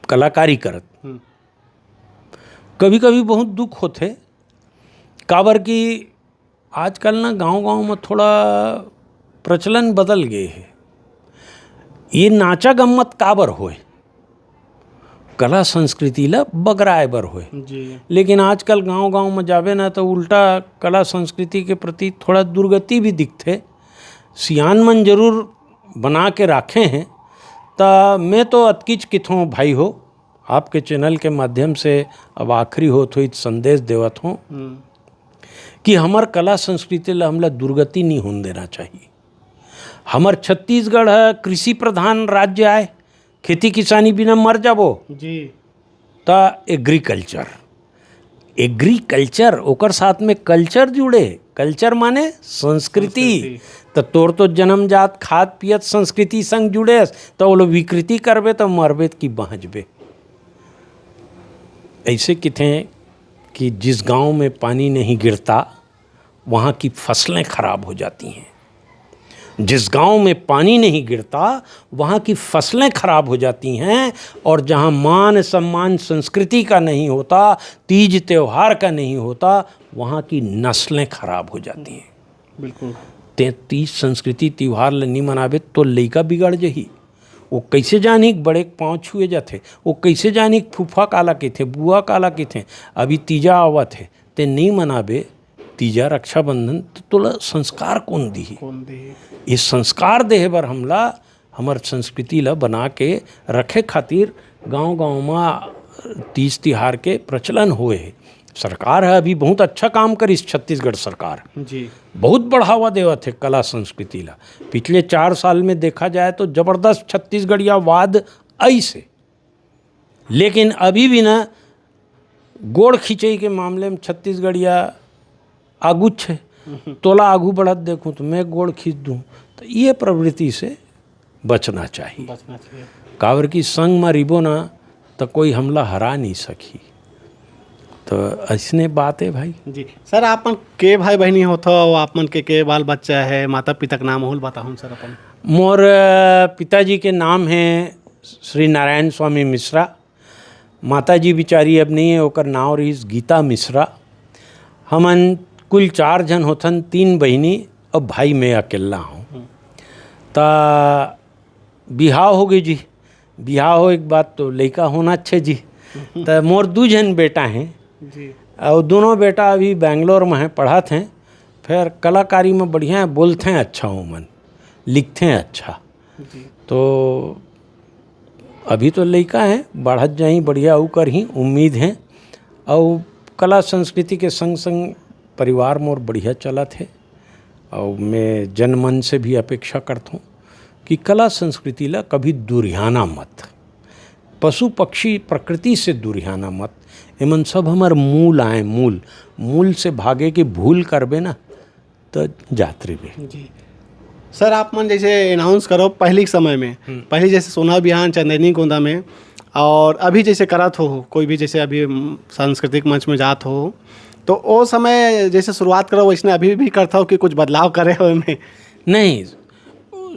कलाकारी करत। हम्म। कभी-कभी बहुत दुख होथे, काबर कि आजकल ना गांव-गांव में थोड़ा प्रचलन बदल गए हे। ये नाचा गम्मत काबर होए? कला संस्कृति ला बगराए बर होए। जी। लेकिन आजकल गांव-गांव में जाबे ना, तो उल्टा कला संस्कृति के प्रति थोड़ा दुर्गति भी दिखथे। सियान मन जरूर बना के राखे हैं, त मैं तो अतकीच किथों भाई हो, आपके चैनल के माध्यम से अब आखिरी होत होई संदेश देवत हूँ हम्म। कि हमर कला संस्कृति ला हमला दुर्गति नहीं होन देना चाहिए। हमर छत्तीसगढ़ ह कृषि प्रधान राज्य आय, खेती किसानी बिना मर जाबो। जी। त एग्रीकल्चर, एग्रीकल्चर, ओकर साथ में कल्चर जुड़े। कल्चर माने संस्कृति। संस्कृति। त तोर तो जन्मजात खात पियत संस्कृति संग जुड़ेस, त ओलो विकृति करबे त मरबे कि बाँचबे। ऐसे किथे कि जिस गांव में पानी नहीं गिरता, वहाँ की फसलें खराब हो जाती हैं। जिस गांव में पानी नहीं गिरता, वहाँ की फसलें खराब हो जाती हैं, और जहाँ मान सम्मान संस्कृति का नहीं होता, तीज त्योहार का नहीं होता, वहाँ की नस्लें खराब हो जाती हैं। बिल्कुल। ते तीज संस्कृति त्योहार ल नी मनाबे तो लइका बिगड़ जही। वो कैसे जानी कि बड़े के पाँव छुए जाथे, वो कैसे जानी कि फूफा काला कहिथे, बुआ काला कहिथे। अभी तीजा आवत हे, ते नहीं मनाबे तीजा, रक्षाबंधन, तो तोला संस्कार कौन दिही? कौन दिही? ये संस्कार देहे बर हमला, हमर संस्कृति ला बना के रखे खातिर गांव-गांव म तीज तिहार के प्रचलन होए हे। सरकार ह अभी बहुत अच्छा काम करिस, छत्तीसगढ़ सरकार जी। बहुत बढ़ावा देवत हे कला संस्कृति ला। पिछले चार साल में देखा जाए तो जबरदस्त छत्तीसगढ़ियावाद आइस हे, लेकिन अभी भी ना गोड़ खींचई के मामले में छत्तीसगढ़िया आगुच हे। तोला आगू बढ़त देखूं तो मैं गोड़ खींच दूं, तो ये प्रवृत्ति से बचना चाहिए। बचना चाहिए। काबर कि संग म रिबो ना, तो कोई हमला हरा नहीं सकी। तो ऐसने बात है भाई। जी सर, आप मन के भाई बहिनी होथो, अउ आप मन के के बाल बच्चा है, माता पिता के नाम ओहू ल बताहूँ सर अपन। मोर, अ, पिताजी के नाम है श्री नारायण स्वामी मिश्रा। माता जी बिचारी अब नहीं है, ओकर नाव रहिस गीता मिश्रा। हमन कुल चार झन होथन, तीन बहिनी अउ भाई मैं अकेला हूँ। हम्म। त बिहाव हो गई जी। बिहाव होए के बाद तो लइका होना अच्छे जी। त मोर दू झन बेटा हैं। जी। अउ दोनों बेटा अभी बैंगलोर में हैं, पढ़त हैं। फिर कलाकारी में बढ़िया हैं, बोलते हैं अच्छा ओमन, लिखते हैं अच्छा। जी। तो अभी तो लइका हैं, बढ़त जाही, बढ़िया अउ करही, उम्मीद है। अउ कला संस्कृति के संग संग परिवार मोर बढ़िया चलत हे। अउ मैं जनमन से भी अपेक्षा करथों कि कला संस्कृति ला कभी दुरिहाना मत, पशु पक्षी प्रकृति से दुरिहाना मत। एमन सब हमर मूल आए, मूल, मूल से भागे के भूल करबे ना, त जात रहिबे। जी सर, आप मन जैसे अनाउंस करो पहली के समय में, हम्म। पहली जैसे सोना बिहान, चंदैनी गोंदा में, और अभी जैसे करत हो, कोई भी जैसे अभी, हम्म, सांस्कृतिक मंच में जात हो, तो ओ समय जैसे शुरुआत करो वैसने अभी भी करत हो कि कुछ बदलाव करे हो में? नहीं,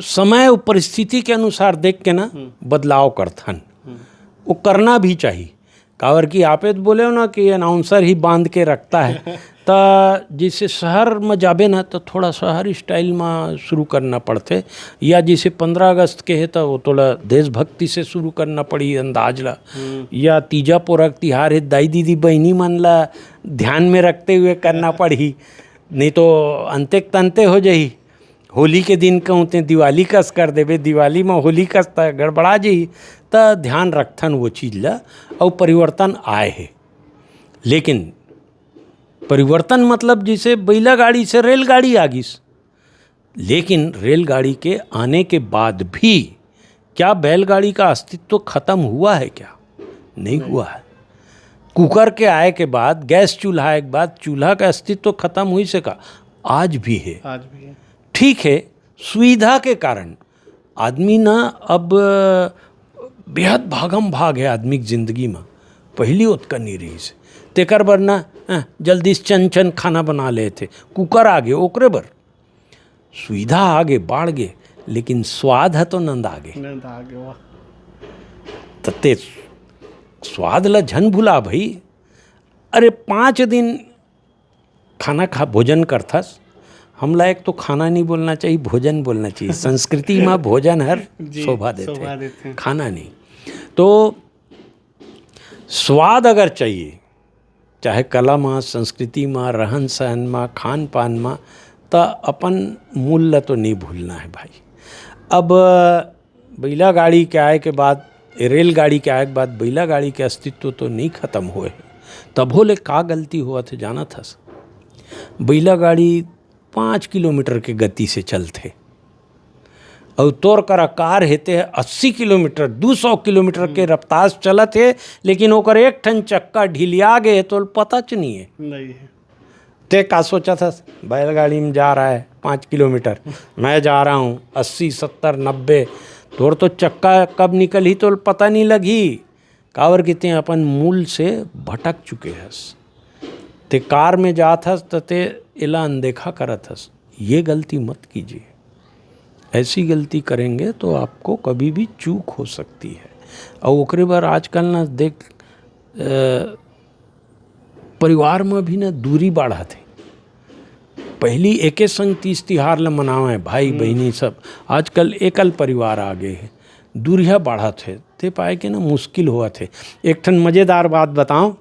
समय अउ परिस्थिति के अनुसार देख के ना हम्म। बदलाव करथन। हम्म। वो करना भी चाहिए। काबर कि आपे तो बोले हो ना कि अनाउंसर ही बांध के रखता है। त जैसे शहर में जाबे ना, तो थोड़ा शहर स्टाइल में शुरू करना पड़थे, या जैसे पंद्रह अगस्त के है, तो वो थोड़ा देशभक्ति से शुरू करना पड़ी अंदाज ला, हम्म। या तीजा पोरा के तिहार है, दाई दीदी बहिनी मन ला ध्यान में रखते हुए करना पड़ही, नहीं तो अंते के तंते हो जाही। होली के दिन कहूँ ते दिवाली कस कर देबे, दिवाली म होली कस त गड़बड़ा जही, त ध्यान रखथन वो चीज ल, अउ परिवर्तन आए हे। लेकिन परिवर्तन मतलब जैसे बैला गाड़ी से रेलगाड़ी आ गिस, लेकिन रेलगाड़ी के आने के बाद भी क्या बैलगाड़ी का अस्तित्व खत्म हुआ है क्या? नहीं हुआ है। कुकर के आए के बाद, गैस चूल्हा आए के बाद चूल्हा का अस्तित्व खत्म हुई से का? आज भी है। आज भी है। ठीक है, सुविधा के कारण आदमी ना अब बेहद भागम भाग है आदमी के जिंदगी में। पहली ओतका नहीं रही से, तेकर बर ना, अ, जल्दी से चन चन खाना बना लेथे। कुकर आ गे ओकरे बर, सुविधा आ गे, बाढ़ गे, लेकिन स्वाद है तो नंद आ गे। नंद आ गे, वाह। त ते स्वाद ला झन भुला भाई। अरे, पाँच दिन खाना खा, भोजन करथस, हमला एक तो खाना नहीं बोलना चाहिए, भोजन बोलना चाहिए। संस्कृति में भोजन हर जी, शोभा देथे, शोभा देथे। खाना नहीं। तो स्वाद अगर चाहिए, चाहे कला में, संस्कृति में, रहन सहन में, खान पान में, त अपन मूल ल तो नहीं भूलना है भाई। अब बैला गाड़ी के आए के बाद, रेलगाड़ी के आए के बाद बैला गाड़ी के अस्तित्व तो नहीं खत्म होए है। तभो ले का गलती होवत है जानत हस? बैला गाड़ी पाँच किलोमीटर के गति से चलथे, अउ तोर करा कार हे, ते अस्सी किलोमीटर, दो सौ किलोमीटर के रफ्तार से चलत हे, लेकिन ओकर एक ठन चक्का ढिलिया गे हे, तोल पता च नहीं है। नहीं है। ते का सोचत हस? बैलगाड़ी में जा रहा है पाँच किलोमीटर, मैं जा रहा हूँ अस्सी, सत्तर, नब्बे। तोर तो चक्का कब निकलही, तोल पता नहीं लगही। काबर कि ते अपन मूल से भटक चुके हस। ते कार में जात हस, त ते एला अनदेखा करत हस। ये गलती मत कीजिए। ऐसी गलती करेंगे तो आपको कभी भी चूक हो सकती है। और ओकरे बर आजकल ना देख, अ, परिवार में भी ना दूरी बाढ़त है। पहली एके संग तीज तिहार ल मनावे भाई बहिनी सब, आजकल एकल परिवार आ गए है, दूरिहा बाढ़त है। ते पाए के ना मुश्किल होवत है। एक ठन मजेदार बात बताओ,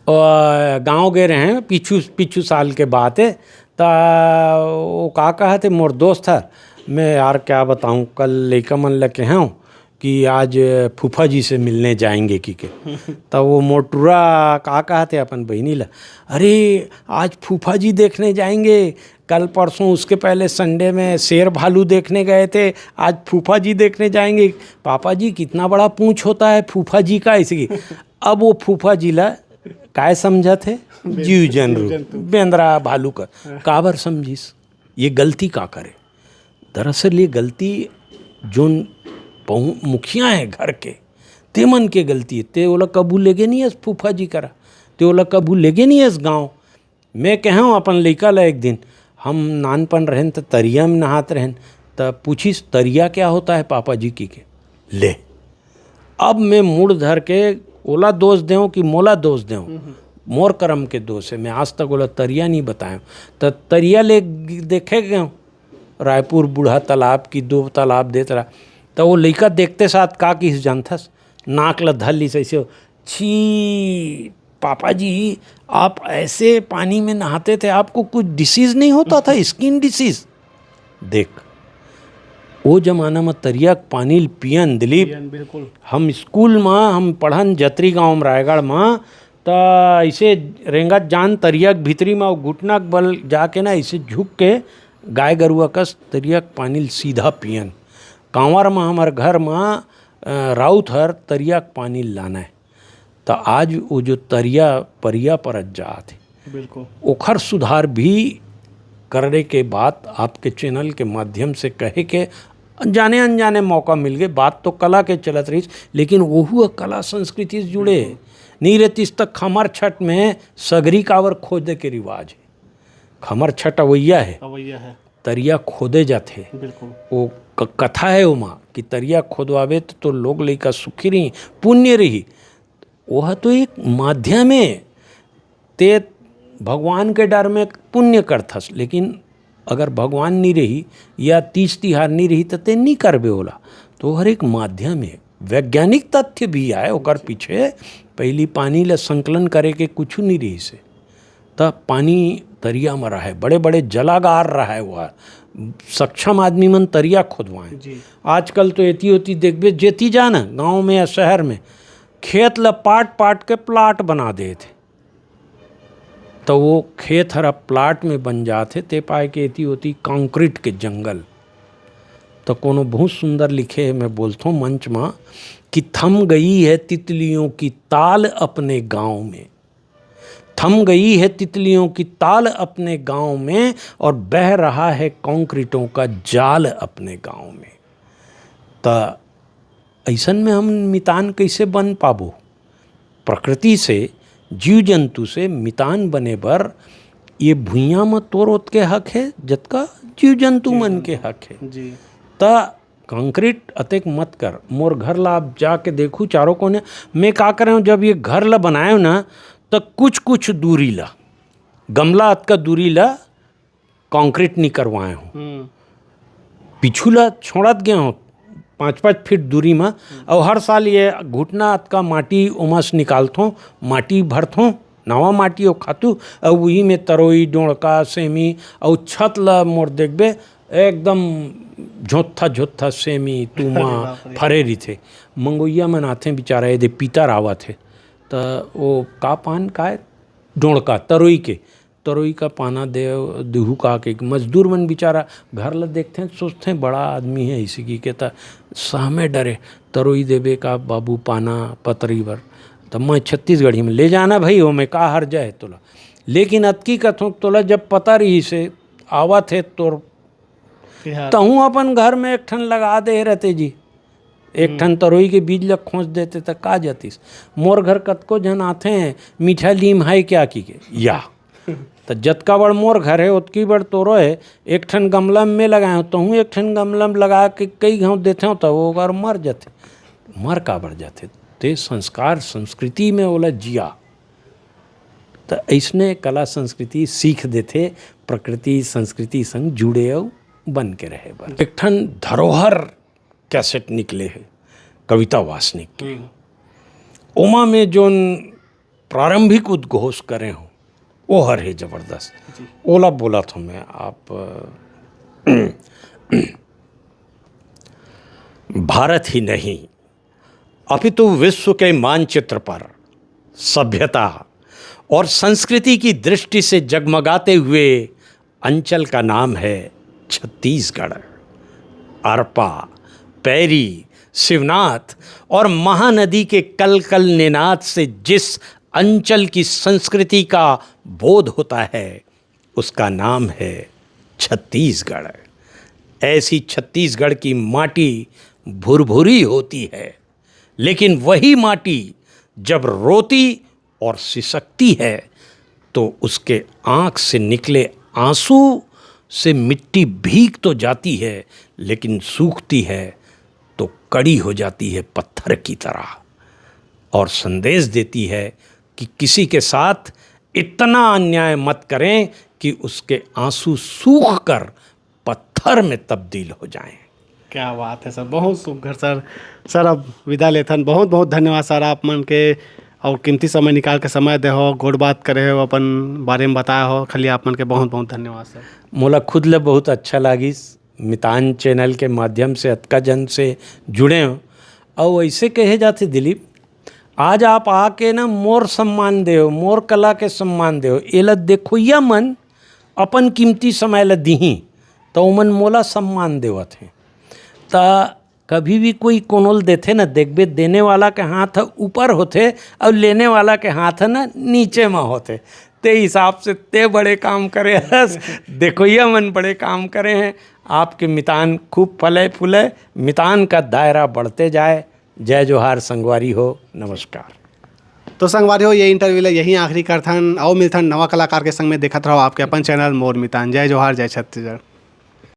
गाँव गए रहे, पिछू पिछू साल के बात है, त वो का कहत हे मोर दोस्त हर, मैं यार क्या बताऊँ, कल लइका मन ल कहेंव कि आज फूफा जी से मिलने जाएंगे कि के। त वो मोर टुरा का कहत हे अपन बहिनी ल, अरे आज फूफा जी देखने जाएंगे, कल परसों उसके पहले संडे में शेर भालू देखने गए थे, आज फूफा जी देखने जाएंगे। पापा जी कितना बड़ा पूंछ होता है फूफा जी का, ऐसे की। अब वो फूफा जी ला काय समझत हे? जीव जंतु, बेंदरा भालू का। काबर समझिस? ये गलती का करे? दरअसल ये गलती जोन पहु-, मुखिया है घर के, ते मन के गलती है। ते ओला कभू लेगे नहीं हस फूफा जी करा, ते ओला कभू लेगे नहीं हस गाँव। मैं कहेंव अपन लइका ला एक दिन, हम नानपन रहेन त तरिया में नहात रहेन, त पूछिस, "तरिया क्या होता है पापा जी?" कि के। ले, अब मैं मुड़ धर के ओला दोष देंव कि मोला दोष देंव? मोर करम के दोष है, मैं आज तक ओला तरिया नहीं बताएंव। त तरिया ले देखे गएंव, रायपुर बूढ़ा तालाब की दो तालाब देत रहा, त वो लइका देखते साथ का किस जानथस, नाक ला धर लिस ऐसे, "छी पापा जी, आप ऐसे पानी में नहाते थे, आपको कुछ डिसीज नहीं होता था, स्किन डिसीज?" देख, वो जमाना में तरिया के पानी ल पियन, दिलीप। पियन, बिल्कुल। हम स्कूल में, हम पढ़न जतरी गांव में, रायगढ़ में, त ऐसे रेंगत जान तरिया के भीतरी में, वो घुटना के बल जाके ना, ऐसे झुक के गाय गरुआ कस तरिया के पानी ल सीधा पियन। कांवर में हमर घर में, अ, राउत हर तरिया के पानी ल लानय। त आज वो जो तरिया परिया परत जात हे, बिल्कुल। ओखर सुधार भी करने के बात आपके चैनल के माध्यम से कहे के अनजाने अनजाने मौका मिल गए। बात तो कला के चलत रहिस, लेकिन वहू ह कला संस्कृति से जुड़े हे। नहीं रहतिस त खमर छठ में सगरी कावर खोदे के रिवाज हे। खमर छठ अवैया हे, अवैया है। तरिया खोदे जाथे। बिल्कुल। वो क-, कथा है ओमा कि तरिया खोदवाबे त तो लोग लइका सुखी रही, पुण्य रही। वह तो एक माध्यम है, ते भगवान के डर में पुण्य करथस, लेकिन अगर भगवान नहीं रही या तीज तिहार नहीं रही त ते नहीं करबे ओला। तो हर एक माध्यम है, वैज्ञानिक तथ्य भी आए ओकर पीछे। पहली पानी ला संकलन करे के कुछ नहीं रही से, त पानी तरिया में रहे, बड़े बड़े जलागार रहे, हुआ सक्षम आदमी मन तरिया खोदवाए। जी। आजकल तो एती ओती देखबे, जेती जाना गांव में या शहर में, खेत ला पाट पाट के प्लाट बना देत हे। त वो खेत हर अब प्लाट में बन जात हे, ते पाय के एती ओती कंक्रीट के जंगल। त कोनो बहुत सुंदर लिखे हे, मैं बोलथों मंच म कि थम गई है तितलियों की ताल अपने गांव में, थम गई है तितलियों की ताल अपने गांव में, और बह रहा है कंक्रीटों का जाल अपने गांव में। त अइसन में हम मितान कइसे बन पाबो? प्रकृति से, जीव जंतु से मितान बने बर ये भुइयां म तोर ओतके हक हे, जतका जीव जंतु मन के हक हे। जी। त कंक्रीट अतेक मत कर। मोर घर ला आप जाके देखू चारों कोने, मैं का करे हूँ, जब ये घर ला बनाए हूँ ना, त कुछ कुछ दूरी ला, गमला अतका दूरी ला कंक्रीट नहीं करवाए हूँ। हम्म। पीछू ला छोड़त गए हूँ पाँच पाँच फीट दूरी में, और हर साल ये घुटना अतका माटी ओमा से निकालथों, माटी भरथों, नवा माटी और खातू, और वही में तरोई, डोड़का, सेमी, और छत ला मोर देखबे, एकदम झोंथा झोंथा सेमी, अरे तूमा बाप रे। फरे रहिथे। मंगोइया मन आथे बेचारा, ये दे पीतर आवत हे, त वो का पान काय, डोड़का, तरोई के, तरोई का पाना दे, दिहू का के। मजदूर मन बेचारा घर ल देखथे, सोचथे, बड़ा आदमी हे, इसी की के त सहमे डरे, तरोई देबे का बाबू पाना पतरी बर। त मैं छत्तीसगढ़ी में, ले जाना भाई, ओमे का हर्जा हे तोला। लेकिन अतकी कथों, तोला जब पता रहिसे, आवत हे तोर, तिहार। तहूँ अपन घर में एक ठन लगा दे रहते जी, एक हम्म। ठन तरोई के बीज ल खोंच देते त का जतिस। मोर घर कतको झन आथे, मीठा लीम है क्या की के, या। त जतका बड़ मोर घर हे, ओतकी बड़ तोरो हे। एक ठन गमला में लगाए हो, तहूँ एक ठन गमला में लगा के कई घांव देथे हो, त वो अगर मर जाथे, मर काबर जाथे? ते संस्कार, संस्कृति में ओला जिया। त अइसने कला, संस्कृति सीख देथे, प्रकृति, संस्कृति संग जुड़े अउ बन के रहे बर। एक ठन धरोहर कैसेट निकले हे कविता वासनिक के। हम्म। ओमा में जोन प्रारंभिक उद्घोष करे हो, वो हर हे जबरदस्त। जी। ओला बोलत हूँ मैं, आप, भारत ही नहीं, अपितु विश्व के मानचित्र पर सभ्यता और संस्कृति की दृष्टि से जगमगाते हुए अंचल का नाम है छत्तीसगढ़। अरपा, पैरी, शिवनाथ और महानदी के कल कल निनाद से जिस अंचल की संस्कृति का बोध होता है, उसका नाम है छत्तीसगढ़। ऐसी छत्तीसगढ़ की माटी भुरभुरी होती है, लेकिन वही माटी जब रोती और सिसकती है, तो उसके आंख से निकले आंसू से मिट्टी भीग तो जाती है, लेकिन सूखती है तो कड़ी हो जाती है पत्थर की तरह, और संदेश देती है कि किसी के साथ इतना अन्याय मत करें कि उसके आंसू सूख कर पत्थर में तब्दील हो जाएं। क्या बात है सर, बहुत सुघर सर। सर, अब विदा लेथन, बहुत बहुत धन्यवाद सर आप मन के, और कीमती समय निकाल के समय दे हो, गोठ बात करे हो, अपन बारे में बताए हो, खाली आप मन के बहुत बहुत धन्यवाद सर। मोला खुद ले बहुत अच्छा लागिस, मितान चैनल के माध्यम से अतका जन से जुड़े हो। और ऐसे कहे जाथे दिलीप, आज आप आके ना मोर सम्मान देव, मोर कला के सम्मान देव, एला देखोइया मन अपन कीमती समय ल दिही, त ओमन मोला सम्मान देवत हे। त कभी भी कोई कोनो ल देथे न, देखबे, देने वाला के हाथ ह ऊपर होथे अउ लेने वाला के हाथ ह न नीचे म होथे। ते हिसाब से ते बड़े काम करे हस, देखोइया मन बड़े काम करे हैं। आपके मितान खूब फले फूले, मितान का दायरा बढ़ते जाए। जय जोहार संगवारी हो, नमस्कार। तो संगवारी हो, ये इंटरव्यू ला यहीं आखिरी करथन, अउ मिलथन नवा कलाकार के संग में। देखत रहो आपके अपन चैनल मोर मितान। जय जोहार, जय छत्तीसगढ़।